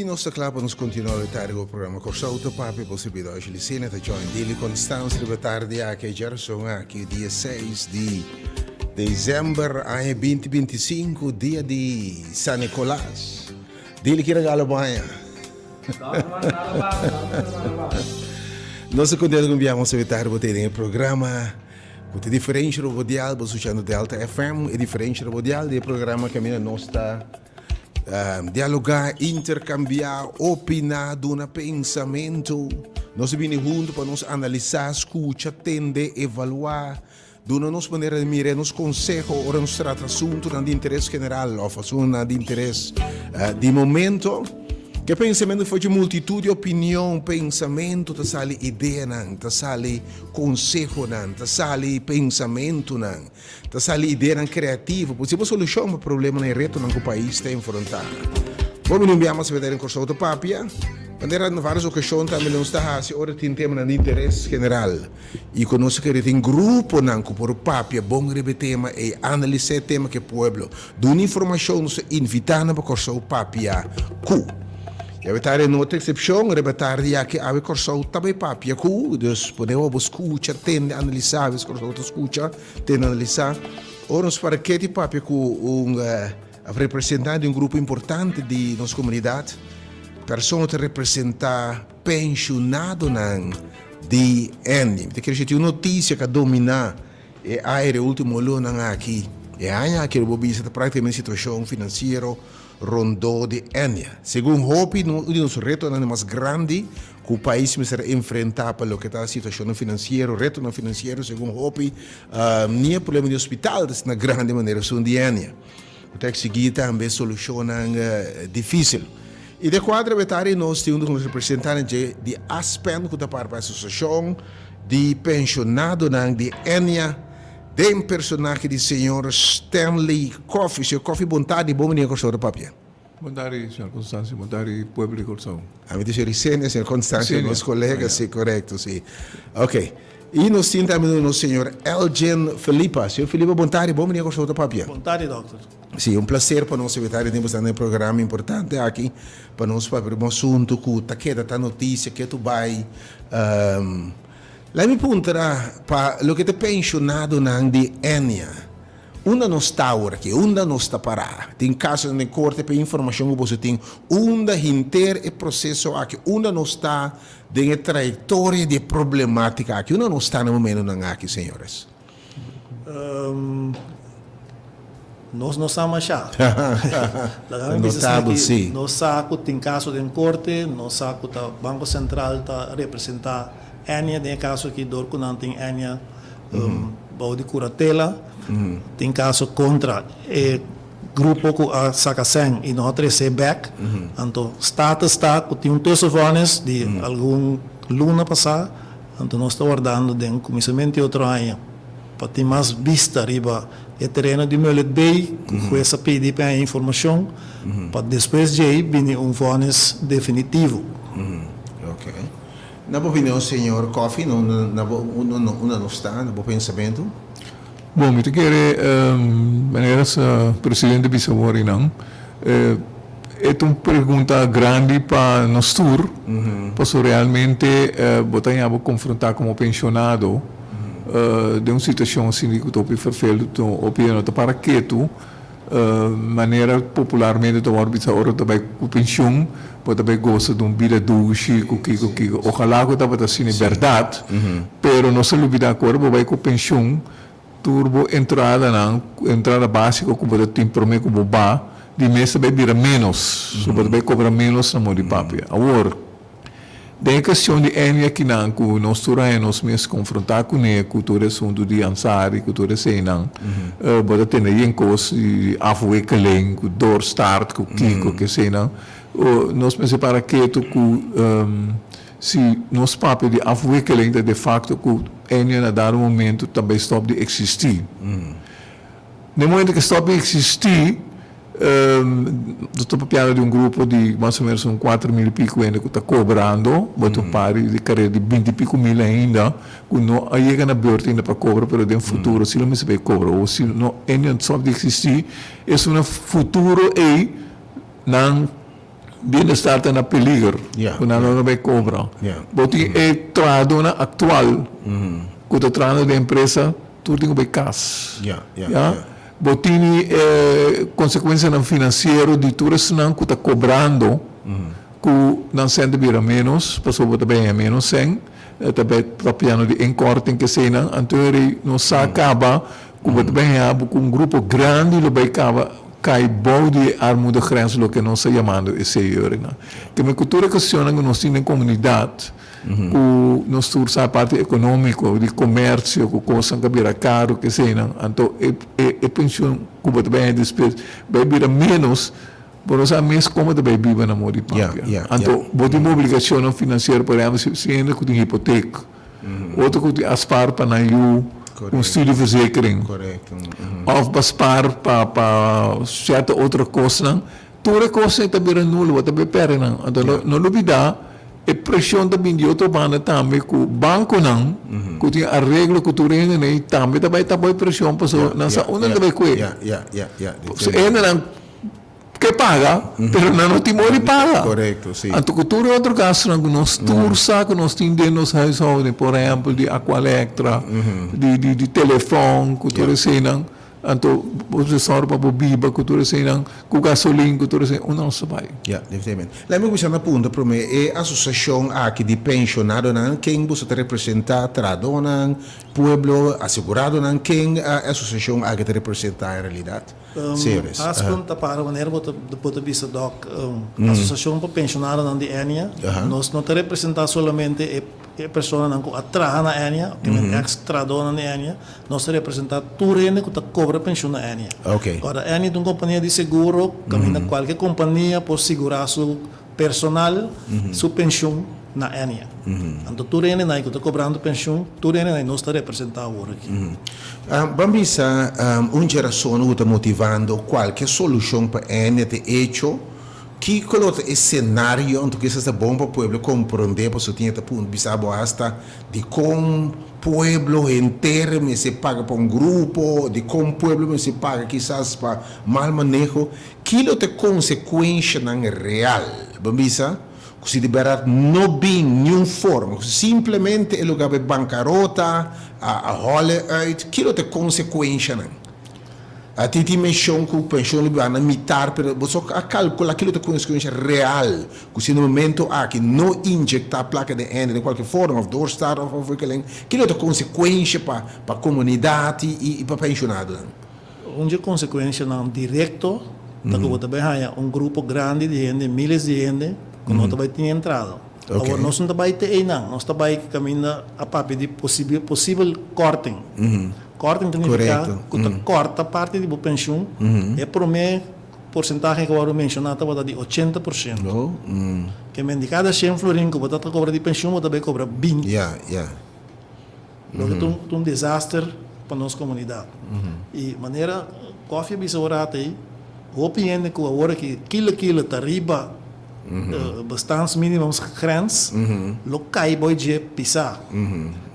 I nos ta kla pa nos kontinuá e tardi ku e programa Kòrsou ta Papia. Bo sirbidó Ashley Sena ta join Dili Constance riba e tardi aki, e djarason aki, dia seis di desèmber aña binti 25, dia di San Nicolas. Dili, ki regalo bo haña? Nos ta kontento ku biaha nos e tardi bo ta den e programa ku ta diferensha riba bo dial, bo skuchando Delta FM, e diferensha riba bo dial di e programa kaminda nos ta Dialogá, interkambiá, opiná, duna pensamentu. Nos a bini huntu pa nos analisá, skucha, tende, evaluá, duna nos manera di mira i nos konseho ora nos trata asuntunan di interes general òf asuntunan di interes di momento. Ke pensamentu for dje multitut di opinion, pensamentu ta sali ideanan, ta sali konsehonan, ta sali pensamentunan. Ta sali ideanan kreativo, posibel solushon pa problemanan i retonan ku pais ta enfrontá. Bo bini un bia mas beta den Kòrsou ta papia, manera na vários okashon tambe nos ta hasi ora tin temanan di interes general i ku nos ta kere tin gruponan ku por papia bon riba e tema ei, analisá e tema ku e pueblo, duna informashon, nos ta invitá nan pa Kòrsou papia ku. Ya tardi no ta eksepshon, riba tardi ya ke awe Kòrsou ta bai papia ku, dus pone bo skucha, tende, analisá, abes Kòrsou ta skucha, tende, analisá. Ora nos para keti papia ku un representante di un grupo importante di nos komunidat, persona ta representá penshonadonan di Ennia. Mi ta kere tin un notisia ku a dominá e aire último lunanan aki, e aña aki lo bo bisa ta práktikamente situashon finansiero rondó di Ennia. Segun hopi, un di nos retonan di mas grandi ku pais mester enfrentá pa loke ta situashonnan finansiero, retonan finansiero, segun hopi, ni e problema di hospital ta asina grandi manera esun di Ennia, ku ta eksigí tambe solushonnan difísil. I den kuadro betari nos tin un di nos representantenan dje di ASPEN ku ta par pa Asosiashon di Penshonadonan di Ennia, Den personahe di señor Stanley Coffey. Señor Coffey bon tardi, bon bini na Kòrsou ta papia. Bon tardi señor Constancio, bon tardi pueblo di Kòrsou. Ami ta señor Isenia, señor Constancio nos kolega, si korekto si. Ok, i nos tin tambe nos señor Elgin Felipa. Señor Felipa bon tardi, bon bini na Kòrsou ta papia. Bon tardi dòkter. Si, un placer pa nos secretario tin pasando e programa importante aki pa nos papia riba un asunto ku ta keda ta noticia ketu bai. Laat mi puntra pa loke ta penshonadonan di Ennia, unda nos ta awor aki? Unda nos ta pará? Tin kasonan den korte pa e informashon ku boso tin, unda henter e proseso aki, unda nos ta den e trayektoria di e problematika aki? Unda nos ta na momentonan aki, señores? Nos no sa mashá. Laga mi bisa esaki, nos sa ku tin kaso den korte, nos sa ku ta Banko Sentral ta representá Ennia den e kaso aki dor ku nan tin Ennia bou di kuratela. Tin kaso kontra e grupo ku a saka sèn i no a tres'é bèk. Anto status ta ku tin un tussenvonnis di algun luna pasá, anto nos ta wardando den kuminsamentu di otro aña pa tin mas bista riba E tereno di Mullet Bay ku hues a pidi pa haña informashon pa despues djei bini un vònis definitivo. Ok. Na bo opinion señor Coffey, na bo unda nos ta na bo pensamentu? Bon, mi ta kere manera sa presidente bisa awor einan, e ta un pregunta grandi pa nos tur, pasobra realmente bo ta haña bo konfrontá komo penshonado. Den un situacion asina di cu ta hopi vervelend, hopi hende no ta para ketu, manera popularmente ta worde bisa ora bo ta bay cu pensioen, bo ta bay goza di un bida dushi cu kico kico. Ojalá cu tabata asina e berdad, pero nos ta lubida cu ora bo bay cu pensioen, tur bo entradanan, entrada basico cu bo ta tin prome cu bo ba, di mes ta bay bira menos, so bo ta bay cobra menos na modo di papia. Awor. Den e cuestion di Enya kinan cu nos tur haña nos mes confronta cune cu tur e asunto di Ansari cu tur eseinan, bo ta tende yen cos di afwikkeling cu doorstart cu kico cu eseinan. Nos mester para keto cu si nos papia di afwikkeling ta de facto cu Enya na dado momento ta bay stop di existi. Den momento cu e stop di existi, nos ta papiando di un grupo di mas o menos un 4000 y pico hende cu ta cobrando, bo ta un par di carera di binti y pico mil ainda cu no a yega na beurt ainda pa cobra, pero den futuro si lo mester bay cobra. O si no e no stop di existi, esun na futuro ey nan. Bienestar ta na peliger ku nan lo no bai kobra. Bo tin e trahadónan aktual ku ta trahando den empresa tur tin ku bai kas. Ya. Bo tini e konsekuensianan finansiero di tur esnan ku ta kobrando ku nan sèn ta bira ménos pasobra bo ta bai haña ménos sèn, ta bai papiando di inkorting keseinan. Anto e nos sa kaba ku bo ta bai haña bo ku un grupo grandi lo bai kaba kai bou di e armoedegrens loke nos ta yamando esei yorinan. Keme ku tur e kuestionnan ku nos tin den komunidat ku nos tur sa parti ekonómiko di komersio ku kosnan ka bira karu keseinan anto e e penshun ku bo ta bai haña despues bai bira ménos bo no sa mes kon bo ta bai biba na modo di papia. Anto bo tin bo obligashonnan finansiero por ehèmpel si hende ku tin hipotek. Otro ku tin a spar pa nan yu un studieverzekering òf pa spar pa pa sierto otro kosnan, tur e kosnan ta bira nulo, bo ta bay pèrdè nan. Anto no lubidá e preshon ta bin di otro banda tambe ku bankonan ku tin areglo ku tur hende ei tambe ta bay ta bo e preshon pasobra nan sa unda nan ta bay kue. E hendenan Ke paga, pero nan no tin mor di paga. Correcto, si. Anto cu tur e otro gastonan cu nos tur sa cu nos tin den nos huishouding, por ehempel di Aqualectra, di di di telefon, cu tur eseinan, anto bo ta sòru pa bo biba cu tur eseinan, cu gasolin, cu tur esei, unda nos ta bai? Ya, definitivamente. Laat mi cuminsa na punta prome, e asociacion aki di pensionadonan, ken boso ta representa? Trahadornan, pueblo, aseguradonan, ken e asociacion aki ta representa en realidad? Seres. Aspen ta para wanneer bo ta bo ta bisa dòk Asosiashon pa Penshonadonan di Ennia. Nos no ta representá solamente e e personanan ku a traha na Ennia, ke men èks trahadónan di Ennia. Nos ta representá tur hende ku ta kobra penshun na Ennia. Ora Ennia ta un kompania di seguro kaminda kualke kompania por sigurá su personal su penshun na Ennia. Anto tur hendenan ku ta kobrando penshun, tur hendenan nos ta representá awor aki. Ban bisa un dje rason ku ta motivando kualke solushon pa Ennia ta e echo, kiko lo ta e senario anto kisas ta bon pa pueblo komprondé pasobra tin e ta punto bisa bo hasta dikon pueblo henter mester paga pa un grupo, dikon pueblo mester paga kisas pa mal maneho. Ki lo ta e konsekuenshanan real? Bo bisa ku si di bèrdat no bin niun forma, ku si simplemente e lugar bai bankarota, a hòle uit, ki lo ta e konsekuenshanan? A tin tin menshon ku penshon lo biba na mitar, pero bo so a kalkulá ki lo ta e konsekuensha real ku si na momento aki no injektá plaka den ende den kualke forma òf doorstart òf ontwikkeling, ki lo ta e konsekuensha pa pa komunidat i pa penshonadonan? Un dje konsekuenshanan direkto ta ku bo ta bai haña un grupo grandi di hende, miles di hende, ku no ta bai tin entrada. Awor nos no ta bai te einan, nos ta bai kaminda a papia di posibel kòrting. Kòrting ta nifiká ku ta kòrta parti di bo penshun. E promé porsentahe ku wòrdu menshoná tabata di 80%. Ke men di kada shen florin ku bo ta kobra di penshun bo ta bai kobra 20. Loke ta un desaster pa nos komunidat. I manera Koffie a bisa un rato ei, hopi hende ku awor aki kilo kilo ta riba bestaansminimumsgrens lo kai boi dje pisá.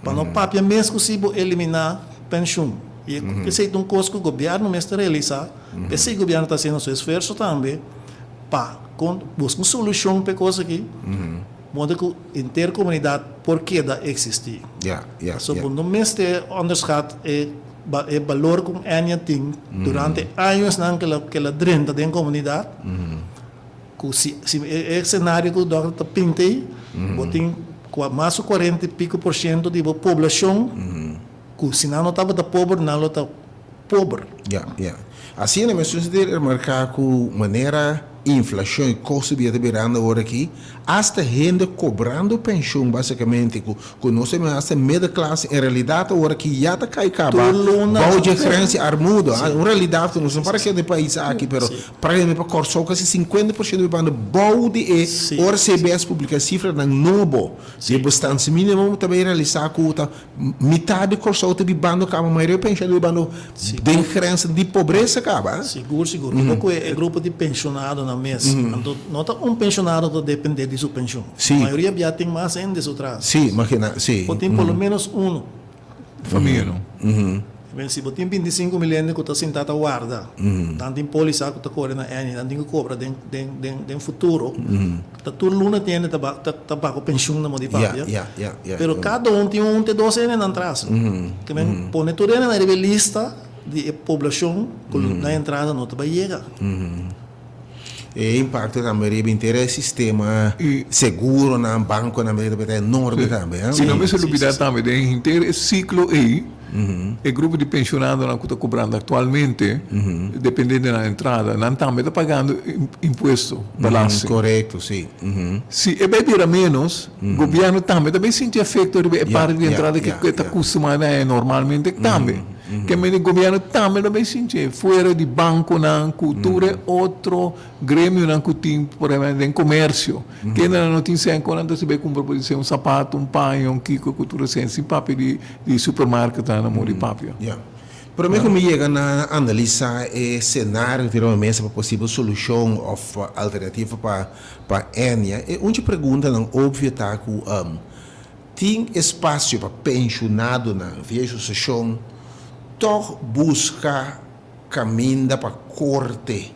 Pa no papia mes ku si bo eliminá penshun. I esei ta un kos ku gobièrnu mester realisá. P'esei gobièrnu ta hasiendo su esfuerso tambe pa buska un solushon pa e kos aki. Moda ku henter komunidat por keda eksistí. Pasobra bo no mester onderschat e e balor ku un Ennia tin durante añosnan ku el a drenta den komunidat, ku si si e esenario ku dòkter ta pinta ei, bo tin mas ku kuarenta i piko por shento di bo poblashon ku si nan no tabata pober nan lo ta pober. Ya, ya. Asina mes nos ta remarká ku manera inflashon i kosto di bida ta birando awor aki, asta hende kobrando penshun basikamente ku ku nos ta mira asta middelklas en realidat awor aki ya ta kai kaba bou dje grens di armudo. Un realidat ku nos no para keda den pais aki pero praktikamente pa Kòrsou kasi 50% di bibando bou di e ora CBS publiká e sifranan nobo di e bestansminimum ta bay realisá ku ta Mitad di Kòrsou ta bibando kaba, mayoria penshonado bibando den grensa di pobresa kaba. Sigur, sigur. Mi por kohe e grupo di penshonadonan mes. Anto no ta un penshonado ta depende di su penshon. Mayoria bia tin mas hende su tras. Sí, imagina, sí. Por tin por lo menos uno. Famia, no? Men si bo tin 25 mil hende ku ta sintá ta warda, nan tin pólisa ku ta kore na Ennia, nan tin ku kobra den den den den futuro, ta tur luna tin hende ta ba ta ta baku penshun na modi papia. Pero kada un tin un te dos hende nan tras. Ke men pone tur hende nan riba e lista di e poblashon ku nan entrada no ta bai yega. E impacto tambe riba henter e sistema seguronan, banconan ta enorme tambe. Si no mester lubida tambe den henter e ciclo ey, e grupo di pensionadonan cu ta cobrando actualmente, depende di nan entrada, nan tambe ta pagando impuesto, belasting. Corecto, si. Si e bay bira menos, gobierno tambe ta bay sinti efecto riba e parti di entrada cu e ta custuma na e normalmente tambe. Ke mende gobierno tambe lo bay sinti fuera di banconan cu tur e otro gremionan cu tin por ehempel den comercio. Kendenan no tin cen con nan ta si bay cumpra por di ser un zapato, un paña, un kico cu tur esey sin papia di di supermarketnan na modo di papia. Ya. Prome cu mi yega na analisa e scenario cu tin riba mesa pa posibel solucion of alternativa pa pa Ennia, e unchi preguntanan obvio ta cu Tin espasio pa penshonadonan via e asosiashon tòg buska kaminda pa korte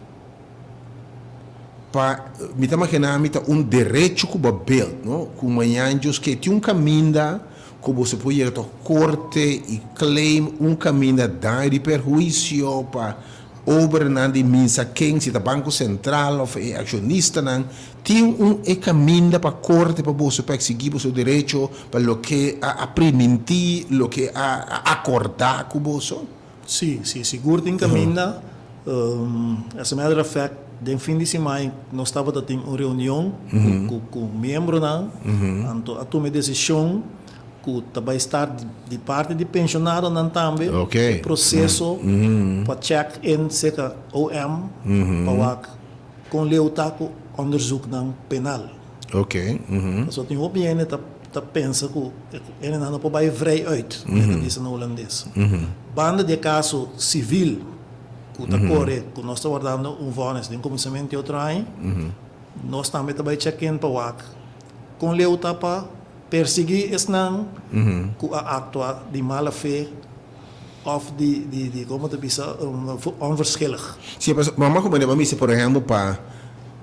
pa mi ta maginá mi ta un derecho ku bo a build no ku mañan Dios ke tin un kaminda ku boso por yega tòg korte i claim un kaminda daño di perhuisio pa obranan di minsa ken si ta Banko Sentral òf e akshonistanan Tin un e caminda pa corte pa boso pa exigi boso derecho pa loke a a priminti, loke a a acorda cu boso? Sí, sí, sigur tin caminda. As a matter of fact, den fin di siman nos tabata tin un reunion cu cu miembronan, anto a tuma e decision cu ta bay start di parti di pensionadonan tambe e proceso pa check in cerca OM pa wak Kon leu ta ku onderzoeknan penal? Pasobra tin hopi hende ta ta pensa ku hendenan no por bai vrij uit, manera ta bisa na hulandes. Banda di e kaso sivil ku ta kore ku nos ta wardando un vònis den kuminsamentu di otro aña, nos tambe ta bai check in pa wak kon leu ta pa persiguí esnan ku a aktua di mala fe. Of di di di como ta bisa onverschillig. Si pasobra mama como bo a mester por ehempel pa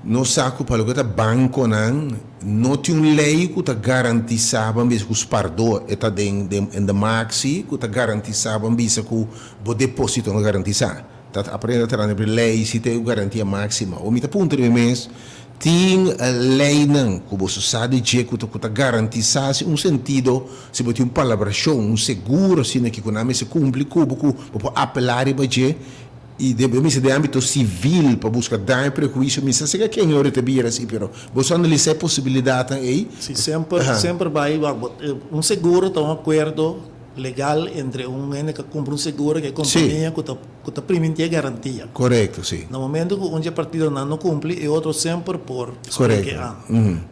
nos sa cu pa loke ta banconan no tin un ley cu ta garantisa bo a bisa cu spardor e ta den den in de markt si cu ta garantisa bo a bisa cu bo deposito no garantisa ta aprende ta trahando riba ley si ta e garantia maxima o mi ta puntra mi mes Tin leinan ku boso sa di dje ku ta ku ta garantisá si un sentido si bo tin un palabrashon, un seguro asina ki ku nan mester kumpli ku bo ku bo por apelá riba dje i den bo mester den ámbito sivil pa buska daño prehuisio mi sa si ka ken ora ta bira asi pero boso analisá e posibilidatnan ei? Si semper semper bai wak bo un seguro ta un akuerdo legal entre un hende ku a kumpra un seguro ku e kompania ku ta Ku ta priminti e garantia. Korekto, si. Na momento ku un dje partidonan no kumpli, e otro semper por spreke an.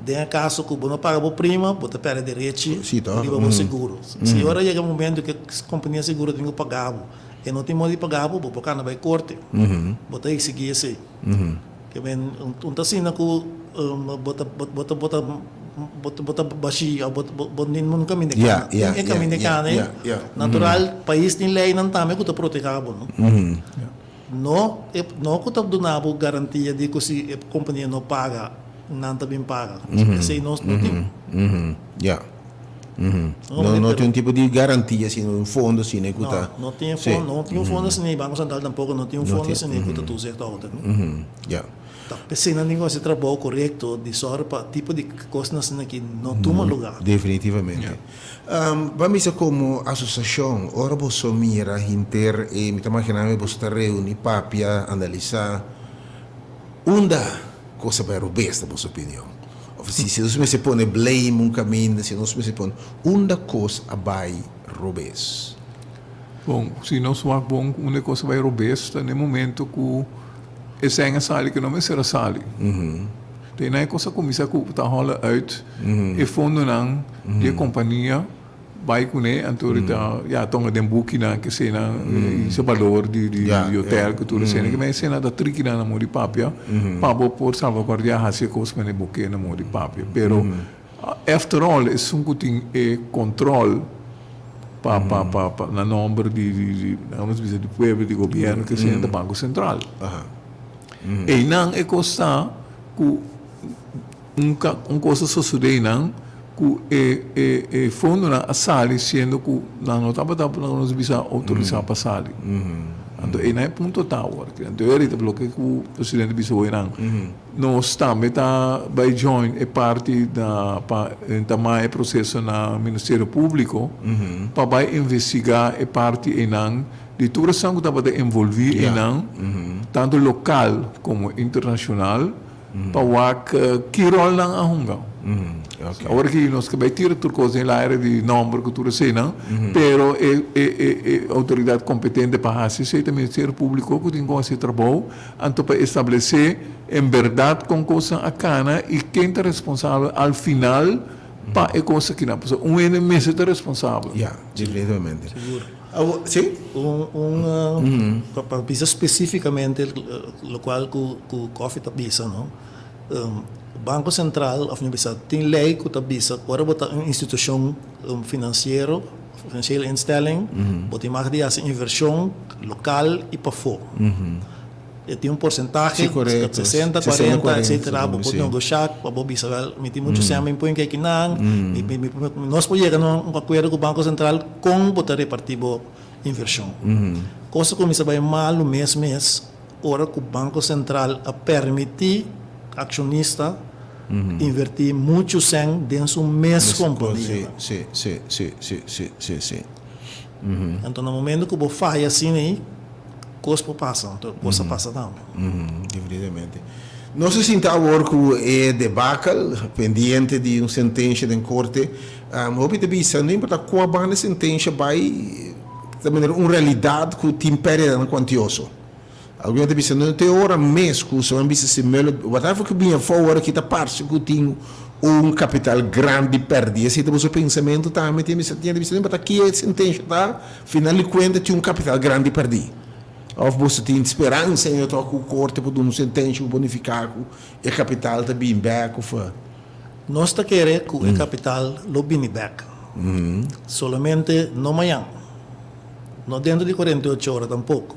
Den e kaso ku bo no paga bo prima, bo ta pèrdè derechi riba bo seguro. Si ora yega momento ku e kompania seguro tin ku paga bo, e no tin modo di paga bo, bo por kanda bai korte. Bo ta eksigí esei. Ke men un ta asina ku bo ta bo ta bo ta bo ta bo ta bashí òf bo bo bo no kaminda e kana. Tin e kaminda e kana ei, natural pais tin leinan tambe ku ta protehá bo no. No e no ku ta duna bo garantia di ku si e kompania no paga nan ta bin paga. Esei nos no tin. No no tin un tipo di garantia asina, un fondo asina ku ta. No, no tin fondo, no tin un fondo asina i Banko Sentral tampoko no tin un fondo asina ku ta toezichthouder no. Ya. Ta p'esei nan tin ku hasi trabou korekto di sòru pa tipo di kosnan asina aki no tuma lugá. Definitivamente. Ban bisa komo asosiashon ora boso mira hinter e mi ta maginá mi boso ta reuní papia, analisá unda Cosa bai robes na boso opinion? Of si si nos mester pone blame un caminda, si nos mester pone, unda cos a bai robes? Bon, si nos wak bon unda e cos a bai robes ta n'e momento cu e sèn a sali cu no mester a sali. Te na e cos a cuminsa cu ta hola uit e fondonan di e compania. Bai kuné anto ri ta ya tonga den bukinan ke eseinan i se balor di di hotel ku tur eseinan ke men eseinan ta trikinan na modo di papia pa bo por salvaguardiá hasi e kos manera bo ke na modo di papia pero after all esun ku tin e control. pa pa pa pa na nomber di di di laga nos bisa di pueblo di gobierno ke sea ta Banco Central. Einan e kos ta ku un ka un kos a sosode einan ku e e e fondonan a sali siendo ku nan no tabata laga nos bisa outorisá pa sali. Anto einan e punto ta awor. Anto e rita loke ku presidente bisa hoy nan. Nos tambe ta bai join e parti na pa entamá e proseso na Ministerio Públiko pa bai investigá e parti einan di tur esnan ku tabata envolví einan, tantu lokal komo internashonal, pa wak ki ròl nan a hunga. Awor aki nos ke bai tira tur kos den el aire di nòmber ku tur eseinan, pero e e e outoridat kompetente pa hasi esei ta Ministerio Públiko ku tin ku hasi e trabou. Anto pa establesé en bèrdat kon kosnan a kana i ken ta responsabel al final pa e kos akinan. Pasobra un hende mester ta responsabel. Ya, definitivamente. Sigur. Awor, si? Un, un, pa bisa spesífikamente lokual ku ku Koffie ta bisa, no? Banko Sentral òf mi bisa tin lei ku ta bisa ku ora bo ta un institushon finansiero, financiële instelling, bo tin mag di hasi invershon lokal i pafó. E tin un porsentahe, sesenta, kuarenta, etsetera, bo por negoshá pa bo bisa wèl mi tin muchu sèn mi pon ke akinan, nos por yega na un akuerdo ku Banko Sentral kon bo ta repartí bo invershon. Kos a kuminsá bai malu mes mes ora ku Banko Sentral a permití akshonista invertí muchu sèn den su mes kompania. Sí, sí, sí, sí, sí, sí, sí. Anto na momento ku bo faya asina ei, kos por pasa, anto kos a pasa tambe. Definitivamente. Nos a sinta awor ku e debakel pendiente di un sentensha den korte. Hopi ta bisa, no importa kua banda e sentensha bai, ta manera un realidat ku tin pèrdidanan kuantioso. Algun ta bisa, no te ora mes ku se ban bisa si Mueller, whatever ku bini afó ora ki ta parse ku tin un kapital grandi pèrdí. Esei ta boso pensamentu tambe? Tin bisa, tin bisa, no importa ki e sentensha ta, final di kuenta tin un kapital grandi pèrdí. Òf boso tin speransa ainda tòg ku korte por duna un sentensha ku por nifiká ku e kapital ta bini bèk òf? Nos ta kere ku e kapital lo bini bèk. Solamente no mañan. No dentro di 48 ora tampoco.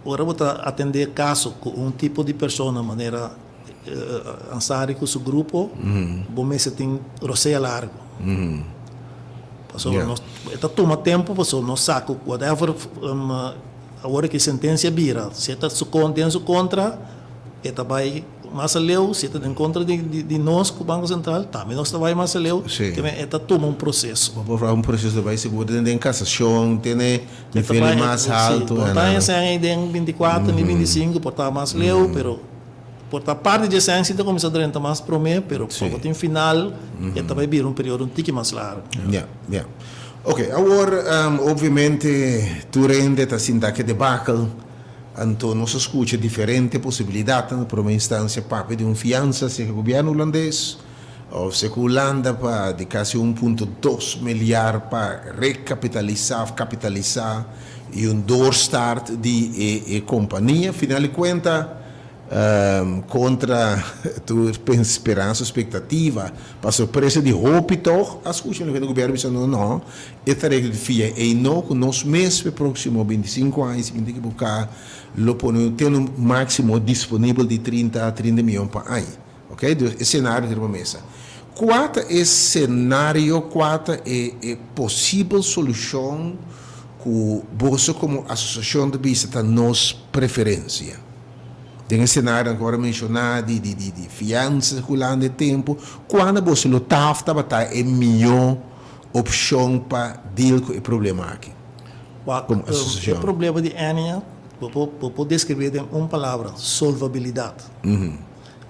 Ora bo ta atende caso cu un tipo di persona manera Ansary cu su grupo, bo mester tin rosea largo. Pasobra nos, e ta tuma tempo pasobra nos sa cu whatever awor ki sentencia bira, si e ta su den su contra, e ta bay Mas aleu, si e ta den kontra di nos ku Banko Sentral, tambe nos ta bai mas aleu, te men e ta tuma un proseso. Bo por un proseso ta bai sigur den kasashon, te ne nivel mas haltu. Por ta esei ei den bintikuater ni bintisinku, por ta mas leu, pero por ta parti di esei si ta kuminsá drenta mas promé, pero pa bo tin final e ta bai bira un periodo un tiki mas largu. Ya, ya. Oke, awor obviamente tur hende ta sinta ke debakel. Anto nos a skucha diferente posibilidatnan. Na promé instansia papia di un fiansa serka gobièrnu hulandes òf serka Hulanda pa di kasi un punto dos miliar pa rekapitalisá òf kapitalisá i un doorstart di e kompania. Final di kuenta Kontra tur speransa o spektativa, pa sorpresa di hopi tog a skucha un hende gobierno bisa no no, e tarea di fia ei no ku nos mes pa e proksimo 25 aña si mi ta ekiboká lo pone ten un máksimo disponibel di 30 30 mion pa aña. Ok, dus e senario ta riba mesa. Kua ta e senario, kua ta e e posibel solushon ku boso komo asosiashon ta bisa ta nos preferensia? Den e senarionan ku ora menshoná di di di di fiansa ku Hulanda e tempu, kuando boso lo taf tabata e mihó opshon pa deal ku e problema aki Wak, komo e asosiashon? problema di Ennia bo por bo por deskribí den un palabra, solvabilidat.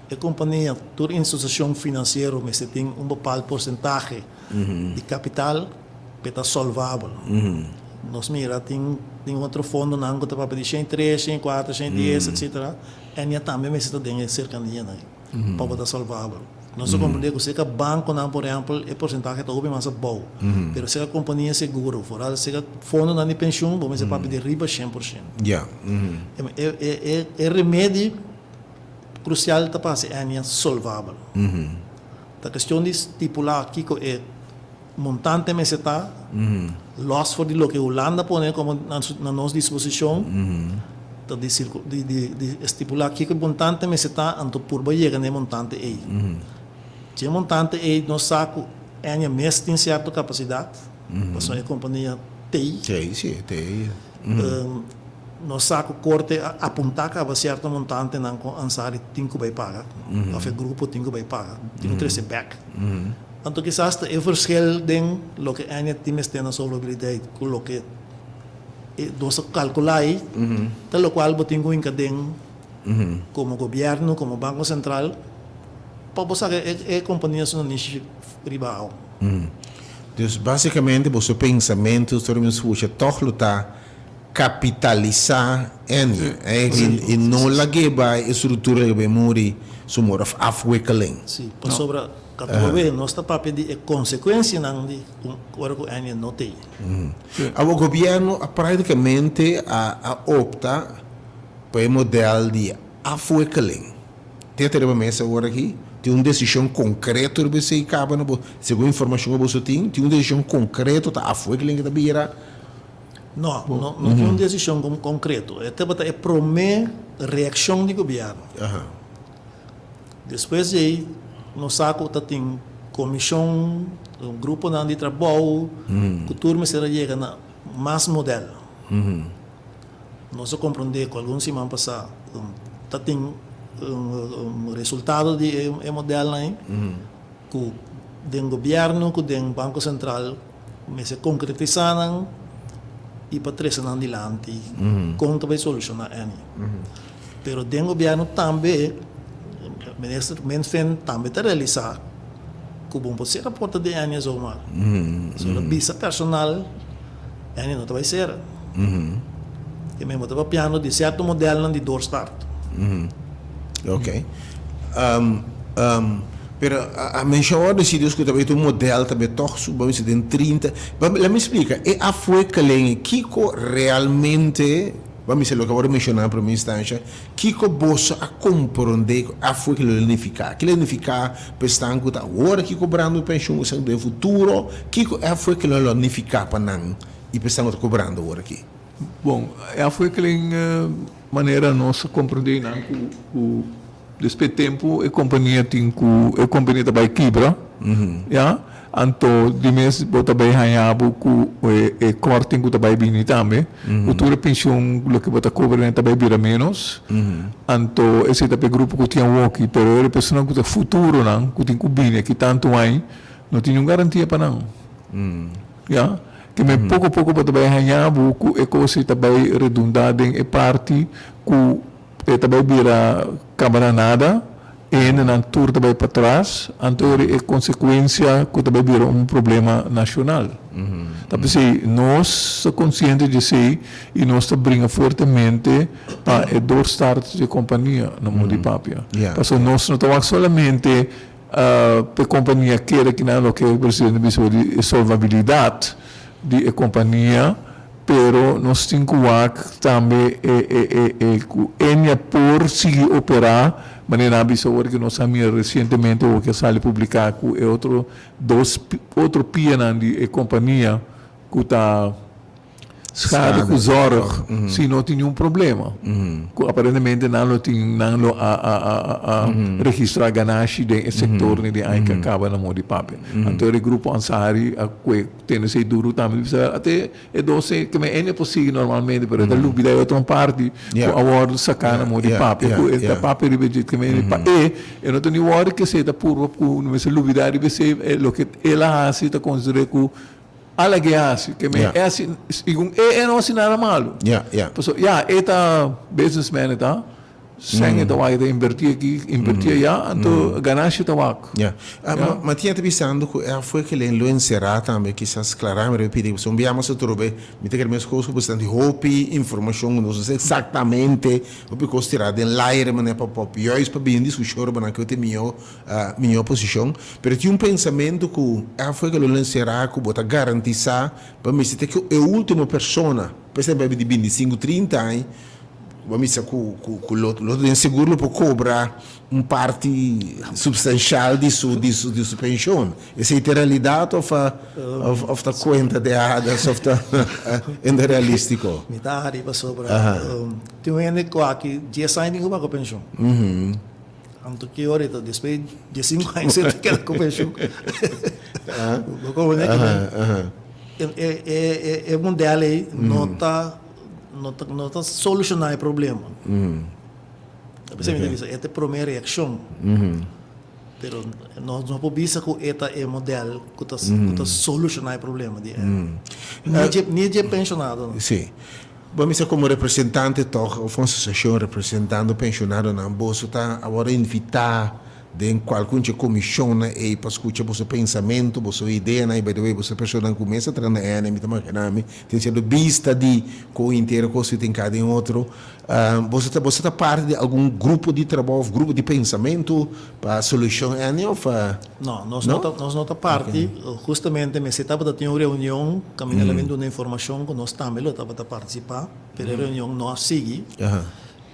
E kompania, tur institushon finansiero mester tin un bepald porsentahe di kapital p'e ta solvabel. Nos mira tin tin otro fondonan ku ta papia di shen tres, shen kuater, shen dies, etsetera. Ennia tambe mester ta den e serkanianan ei pa bo ta solvabel. Nos ta komprendé ku serka bankonan, por ehèmpel, e porsentahe ta hopi mas abou. Pero serka kompania seguro, foral serka fondonan di penshun, bo mester papia di riba 100%. E remedi krusial ta pa hasi Ennia solvabel. Ta kestion di stipulá kiko e. montante mester ta, lòs for di loke Hulanda pone komo na nos disposishon, ta di di stipulá kiko e montante mester ta, anto purba yega na e montante ei. Dje montante ei nos sa ku Ennia mes tin sierto kapasidat, pasobra e kompania t'ei. T'ei, si, t'ei. Nos sa ku korte a apuntá kaba sierto montantenan ku Ansary tin ku bai paga, òf e grupo tin ku bai paga, tin ku trese bèk. Anto kisas ta e verschil den loke Ennia tin mester na solvabilidad ku loke e nos a kalkulá ei, ta lokual bo tin ku hinka den komo gobièrnu, komo Banko Sentral, pa bo saka e kompania su nanishi riba awa. Dus básikamente boso pensamentu sobre mi scucha tòg lo ta kapitalisá Ennia i no lag'é bai e struktura ku bai muri su mor òf afwikkeling. Sí, pasobra katobe nos ta papia di e konsekuensianan di ora ku Ennia no t'ei. Awor gobièrnu a práktikamente a opta pa e modèl di afwikkeling. Te ta riba mesa awor aki, tin un desishon konkreto riba esei kaba na bo, segun informashon ku boso tin, tin un desishon konkreto ta afwikkeling ku ta bira? No, no, no tin un desishon konkreto. E tabata e promé reakshon di gobièrnu. Despues di ei nos sa ku ta tin komishon, gruponan di trabou ku tur mester a yega na mas modèl. Nos a komprondé ku algun siman pasá ta tin resultado di e modèlnan ei ku den gobièrnu ku den Banko Sentral Mester konkretisá nan i pa trese nan dilanti kon ta bai solushoná eni. Pero den gobièrnu tambe Minister Minfin tambe ta realisá ku bo no por sera porta di eni zomaar. So el a bisa personal eni no ta bai sera. Ke men bo ta papiando di sierto modelnan di doorstart. Ok. Pero a mensha ora si Dios ku ta bai ta un model ta bai tòg su bamisa den 30. Laat mi splika, e afwikkeling ei kiko realmente, bamisa loke a wòrdu menshoná na promé instansha, kiko boso a komprondé ku afwikkeling lo nifiká? Ki lo nifiká pa esnan ku ta awor aki kobrando penshun, esnan ku den futuro, kiko e afwikkeling lo nifiká pa nan i pa esnan ku ta kobrando awor aki? Bon, e afwikkeling manera nos a komprondé nan ku Despues tempu e kompania tin ku e kompania ta bai kibra, ya, anto di mes bo ta bai haña bo ku e kòrting ku ta bai bini tambe, ku tur e penshon loke bo ta kobra ta bai bira ménos, anto esei ta pa e grupo ku tin awoki, pero e personanan ku ta futuronan ku tin ku bini aki tantu aña no tin niun garantia pa nan, ya, ke men poko poko bo ta bai haña bo ku e kos ei ta bai redundá den e parti ku. E ta bai bira kaba na nada, e hendenan tur ta bai patras, anto ora e konsekuensia ku ta bai bira un problema nashonal. Ta p'esei nos ta konsiente di esei i nos ta bringa fuertemente pa e doorstart di e kompania na modo di papia. Pasobra nos no ta wak solamente pa e kompania keda kinan loke e presidente bisa di e solvabilidat di e kompania, Pero nos tin ku wak tambe e e e e ku Ennia por sigui operá, manera nan a bisa ora ku nos a mira resientemente oke a sali publiká ku e otro dos otro pianan di e kompania ku ta Schade ku Zorg si no tin niun problema. Ku aparentemente nan lo tin nan lo a a a a registrá ganashi den e sektornan di aña ku a kaba na moda di papia. Anto e grupo Ansari a kue Tene esei duru tambe bisa ate e dos e ke men ene por sigui normalmente pero e ta lubida e otro parti ku a wòrdu saká na modo di papia ku e ta papia riba dje ke men pa e e no ta ni wòrdu ke esei ta purba ku no mester lubida riba esei loke el a hasi ta konsider'é ku a lag'é hasi ke men e hasi segun e e no hasi nada malu pasobra ya e ta businessman e ta. Sèn e ta wak, e ta invertí aki, invertí ayá, anto ganashi ta wak. Ya. Matias ta bisando ku e afue ke len lo enserá tambe, kisas klará mi riba pidi, pasobra un bia mas atrobe mi ta kere meskos ku bastante hopi informashon ku nos no sa eksaktamente, hopi kos tirá den laire manera pa pòp juist pa bini diskushon riba nan ke bo tin mihó mihó posishon. Pero tin un pensamentu ku e afue ke lo enserá ku bo ta garantisá pa mester ta ke e último persona, por esempel di binti sinku, trinta aña. Bo misa ku ku lo lo den sigur lo por kobra un parti substanshal di su di su di su penshon. Esei ta e realidat òf òf òf ta kuenta de hadas òf ta ende realístiko? Mi ta hari pasobra tin un hende ku aki dies aña tin ku bai ku penshon. Anto ki ora ta despues di diesinku aña si e ta keda ku penshon. Bo komprende ke e e e model ei no ta No ta no ta solushoná e problema. Ta p'esei mi ta bisa e ta e promé reakshon. Pero nos no por bisa ku e ta e modèl ku ta ku ta solushoná e problema di e ni dje ni dje penshonadonan. Sí. Bo a bisa komo representante tòg òf un asosiashon representando penshonadonan boso ta awor invitá Den kualkun dje komishonnan ei pa skucha boso pensamentu, boso ideanan, i by the way boso personanan ku mes a traha na Ene, mi ta magina mi tin sierto bista di kon henter kos ku tin ka den otro. Boso ta boso ta parti di algun grupo di trabou òf grupo di pensamentu pa solushon Ene òf No, nos no ta nos no ta parti. Hustamente mester tabata tin un reunion kaminda lo a bin duna informashon ku nos tambe lo tabata partisipá, pero e reunion no a sigui.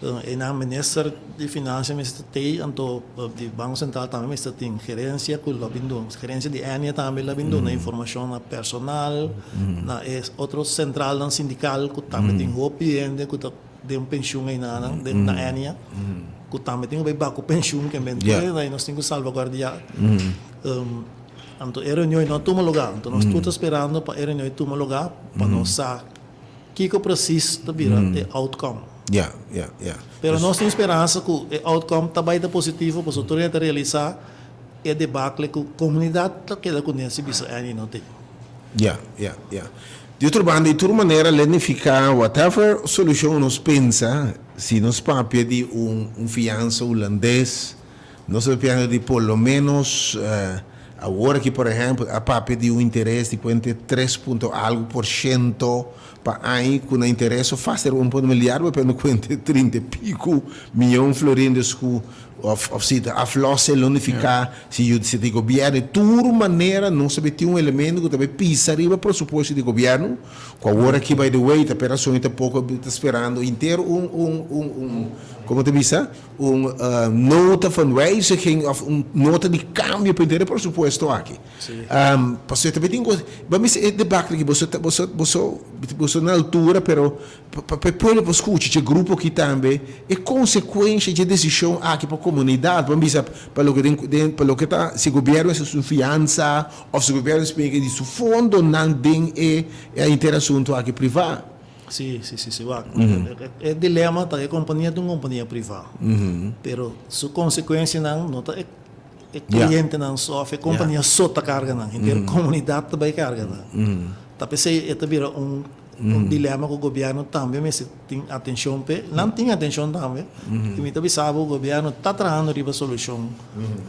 Einan minister di Financia mester tei, anto di Banco Central tambe mester tin gerencia cu lo bin duna, gerencia di Ennia tambe lo bin duna informacion na personal, na e otro centralnan sindical cu tambe tin hopi hende cu ta den pensioen einanan den na Ennia, cu tambe tin cu bay baco pensioen ke men tur esei nos tin cu salvaguardia. Anto e reunion no a tuma lugar, anto nos tur ta sperando pa e reunion tuma lugar pa nos sa Kiko precies ta bira e outcome. Ja, ja, ja. Pero nos tin speransa ku e outcome ta bai ta positivo pasobra tur hende ta realisá e debacle ku komunidat ta keda kuné si bisa Annie no tin. Ja, ja, ja. Di otro banda, di tur manera le nifiká whatever solushon nos pensa, si nos papia di un un fiansa hulandes, Nos ta papiando di por lo menos awor aki por ehempel a papia di un interes di puente tres punto algo por shento pa aña cu na interes so fácil un punto milyar bo papiando cuente trinta y pico miyon florin dus cu of of si ta aflosse lo nifica si yu si ta di gobierno di tur manera nos ta bay tin un elemento cu ta bay pisa riba presupuesto di gobierno cu awor aki by the way ta perason y tampoco ta sperando henter un un un un como ta bisa? Un nota van wijziging of un nota di cambio pa henter e presupuesto aki. Pasobra tambe tin cos, bo a mester e debakle aki, boso ta, boso, boso, boso na altura, pero pa e pueblo por scucha dje grupo aki tambe e consecuencia dje decision aki pa comunidad. Bo a bisa pa loke den, den, pa loke ta si gobierno mester su fiansa of si gobierno mester pone di su fondonan den e henter asunto aki priva. Sí, sí, sí, sí. Wak, e dilema ta e kompania ta un kompania privá. Pero su konsekuensianan no ta e e klientenan so òf e kompania so ta karga nan. Henter komunidat ta bai karga nan. Ta p'esei e ta bira un un dilema ku gobièrnu tambe mester tin atenshon p'e. Nan tin atenshon tambe. I mi ta bisa bo gobièrnu ta trahando riba solushon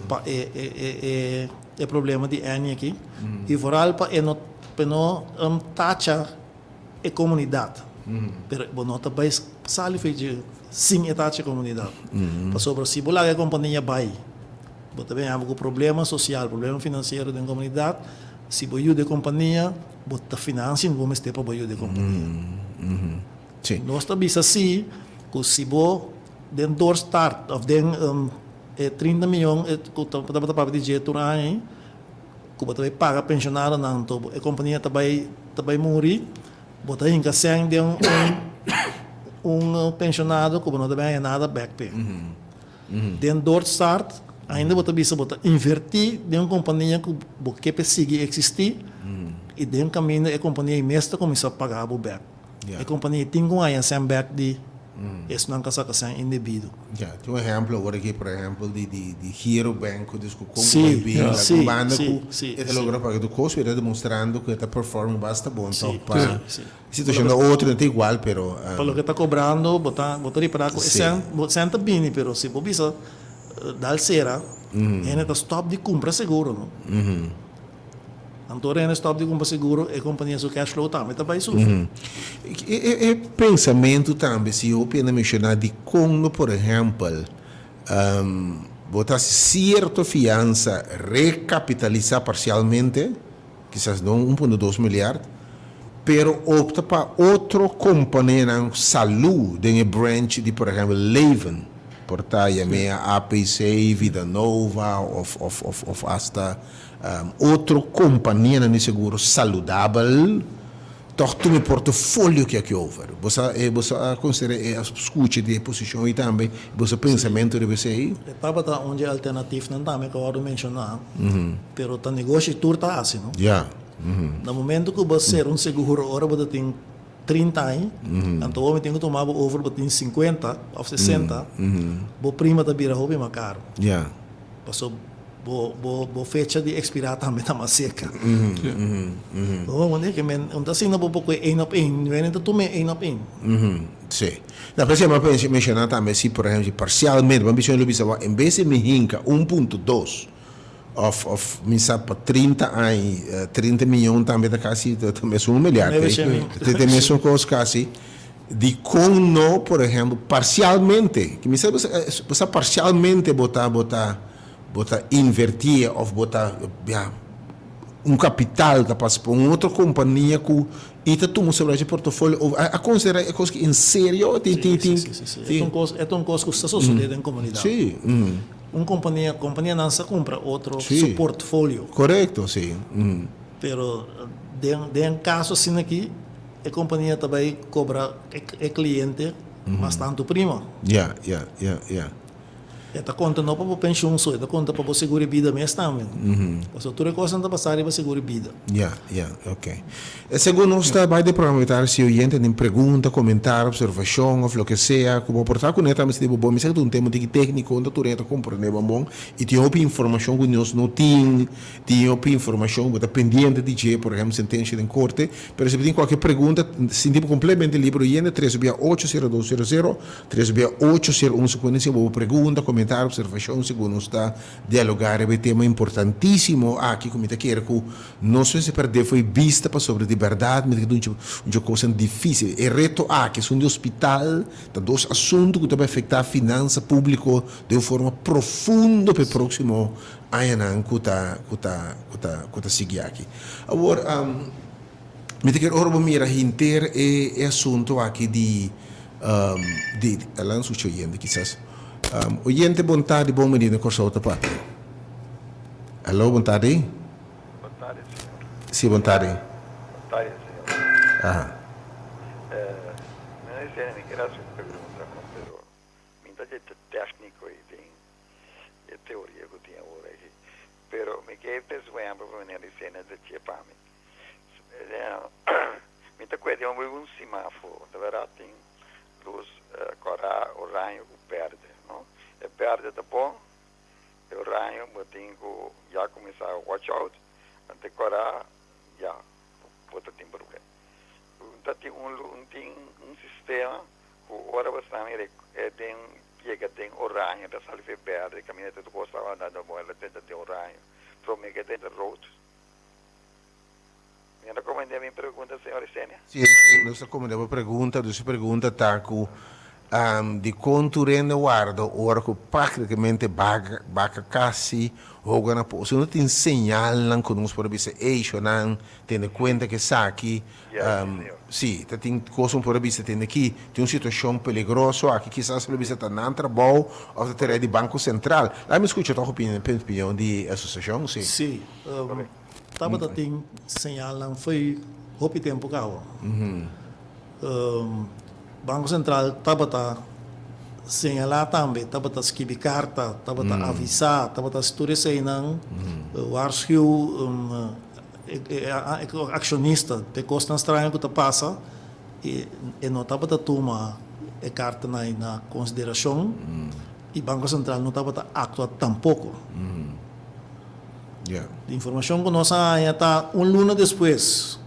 pa e e e e problema di Ennie aki. I vooral pa e no pa e no tacha e komunidat. Pero bo no ta bai sali for dje sin e tacha e komunidat. Pasobra si bo laga e kompania bai, bo ta bin haba ku problema sosial, problema finansiero den komunidat. Si bo yuda e kompania, bo ta finansia bo mester pa bo yuda e kompania. Nos ta bisa si ku si bo den doorstart òf den e 30 miyon ku tabata papia di dje tur aña ei, ku bo ta bai paga penshonadonan anto e kompania ta bai ta bai muri, bo ta hinka sèn den un un penshonado ku bo no ta bai haña nada bèk p'e. Den doorstart ainda bo ta bisa bo ta invertí den un kompania ku bo ke p'e sigui eksistí i den kaminda e kompania ei mes ta kuminsá paga bo bèk. E kompania ei tin ku haña sèn bèk di esnan ku a saka sèn indebido. Ya, tin un ehempel awor aki, por ehempel di di di Girobank ku dus ku kon ku bai bin laga un banda ku e ta logra paga tur kos, pero e ta demostrando ku e ta performing basta bon tok pa situashon ta otro, no ta igual pero. Pa loke ta kobrando bo ta bo ta ripará ku e sèn bo sèn ta bini pero si bo bisa dal sera hende ta stòp di kumpra seguro no. Anto ora hende stop di cumpra seguro, e compania su cash flow tambe ta bay sufri. E pensamentu tambe si hopi hende menciona dicon no por ehempel bo ta haci cierto fiansa recapitalisa parcialmente, kisas no 1.2 milyard. pero opta pa otro kompanianan salú den e branch di por ehèmpel Leven, por ta yam'é APC, Vida Nova òf òf òf òf asta otro kompanianan di seguro saludabel, tòg tuma e portofolio ki aki over. Bo sa bo sa a konsiderá e a skucha di e posishon ei tambe, bo sa pensamentu riba esei? E tabata un dje alternatifnan tambe ku a wòrdu menshoná, pero ta negoshi tur ta hasi, no? Ya. Na momento ku bo ser un seguro ora bo ta tin 30 aña, anto bo tin ku tuma bo over bo tin 50 òf 60, bo prima ta bira hopi mas karu. Ya. Paso bo bo bo fecha di ekspirá tambe ta mas serka. Bo wak ke men un ta asina bo por kohe één op één, wenen ta tuma e één op één. Sí. Na prese mi a menshoná tambe si por ehempel si parsialmente, bo a bisa lo bisa wak en bes di mi hinka 1.2 Of of mi sa pa 30 aña, 30 miyon tambe ta casi ta mesun un milyard ey. Ta mesun cos casi. Dicon no por ehempel parcialmente, ki mi sa bo sa parcialmente bo ta bo ta bo ta inverti of bo ta ya un capital ta pasa pa un otro compania cu y ta tuma sobre e portofolio of a considera e cos ki en serio tin tin tin. Si si si si. E ta un cos e ta un cos cu sa sosode den comunidad. Si. Un kompania, kompanianan sa kumpra otro su portfolio. Korekto, si. Pero den den kaso asina aki e kompania ta bai kobra e kliente mas tantu prima. Ya, ya, ya, ya. E ta konta no pa bo penshun so, e ta konta pa bo seguro di bida mes tambe. Pasobra tur e kosnan ta basa riba seguro di bida. Ya, ya, ok. Segun nos ta bai den programa mi ta si oyente tin pregunta, komentario, observashon òf loke sea ku bo por ta kuné tambe si di bo bon. Mi sa ku ta un tema tiki tékniko unda tur hende ta komprendé bon bon i tin hopi informashon ku nos no tin, tin hopi informashon ku bo ta pendiente di dje, por ehèmpel sentensha den korte. Pero si bo tin kualke pregunta sinti bo kompletamente liber oyente tres bia ocho sero dos sero sero, tres bia ocho sero un segun si bo pregunta, komentario, observashon segun nos ta dialogá riba e tema importantísimo aki ku mi ta kere ku Nos mester perdé fo'i bista pasobra di bèrdat mi ta keda un dje kosnan difísil. E reto aki, esun di hospital, ta dos asuntu ku ta bai afektá finansa públiko den un forma profundo pa e próksimo añanan ku ta ku ta ku ta ku ta sigui aki. Awor, mi ta kere ora bo mira henter e e asuntu aki di di Alan sucha oyente kisas. Oyente bon tardi, bon bini na Kòrsou ta papia. Aló, bon tardi. Bon tardi señor. Si, bon tardi. Bon tardi señor. Aha. Mi no esei mi kier hasi un pregunta no, pero mi ta dje tecnico y den e teoria cu tin awor aki. Pero mi kier pes un ehempel pa meneer Licenia ta dje pa mi. Mi ta cueda un un semaforo, ta verdad tin luz cora, oranje cu berde no. E berde ta bon. E oraño bo tin ku ya kuminsá watch out, ante kora ya bo ta tin problema. Ta tin un un tin un sistema ku ora bo sta mira e den yega den oraño ta sali fe berde kaminda tur kos ta andando bon el ta den oraño prome ke den rood. Mi a komende mi pregunta señor Isenia? Si, si, nos ta komende bo pregunta. Dus e pregunta ta ku dikon tur hende warda ora ku praktikamente baka baka kasi hoga na pos. No tin señalnan ku nos por a bisa ey shonan tene kuenta ku esaki. Si, ta tin kos ku por a bisa tene aki tin un situashon peligroso aki kisas lo bisa ta nan trabou òf ta tarea di Banko Sentral. Laat mi skucha tòg opinion di asosiashon, si. Si. Tabata tin señalnan fo'i hopi tempu kaba. Banko Sentral tabata señalá tambe, tabata skibi karta, tabata avisá, tabata hasi tur eseinan, waarschuw e akshonista p'e kosnan straño ku ta pasa i e no tabata tuma e kartanan na konsiderashon i Banko Sentral no tabata aktua tampoko. Di informashon ku nos a haña ta un luna despues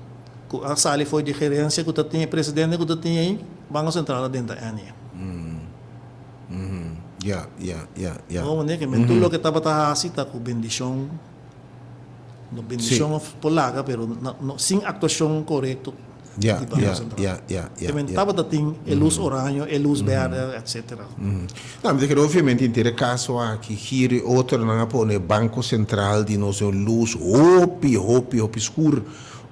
ku a sali for di gerensia ku ta tin e presidente ku ta tin ei, Banko Sentral a denta Ennia. Bo manera ke men tur loke tabata hasi ta ku bendishon, no bendishon of por laga pero sin aktuashon korekto. Ya, di Banco ya, Central. ya, ya, ya, Te men ya. tabata tin e luz oraño, e luz berde, etcetera. No, mi ta kere obviamente henter e caso aki, giro y otronan a pone Banco Central di nos den un luz hopi, hopi, hopi scur.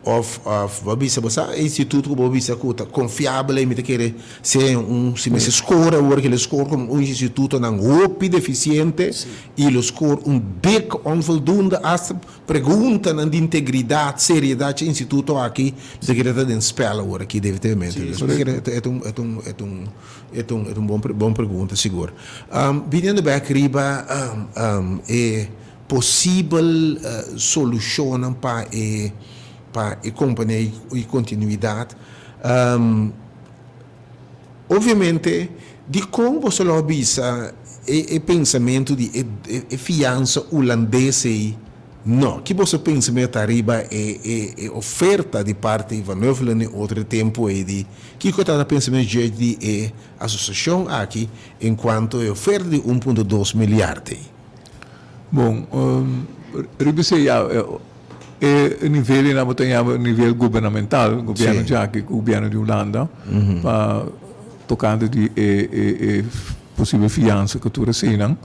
Of of bo a bisa bo sa e instituto ku bo a bisa ku ta konfiabel ei mi ta kere sea un si mester score awor ke lo score komo un institutonan hopi defisiente i lo score un dik onvoldoende hasta preguntanan di integridat seriedat dje instituto aki mi ta kere ta den spel awor aki definitivamente mi ta kere e ta un e ta un e ta un e ta un e ta un bon bon pregunta sigur. Biniendo bek riba e Posibel solushonnan pa e pa e kompania i kontinuidat. Obviamente, dikon boso lo a bisa e e pensamentu di e e fiansa hulandes ei no? Ki boso pensamentu ta riba e e e oferta di parti Van Huffelen i otro e tempu ei di kiko ta ta pensamentu dje di e asosiashon aki enkuanto e oferta di un punto dos miliard ei? Bon, riba esei ya e nivel ei nan bo ta yama nivel gubernamental, gobierno djaki ku gobierno di Hulanda pa tokante di e e posibel fiansa ku tur eseinan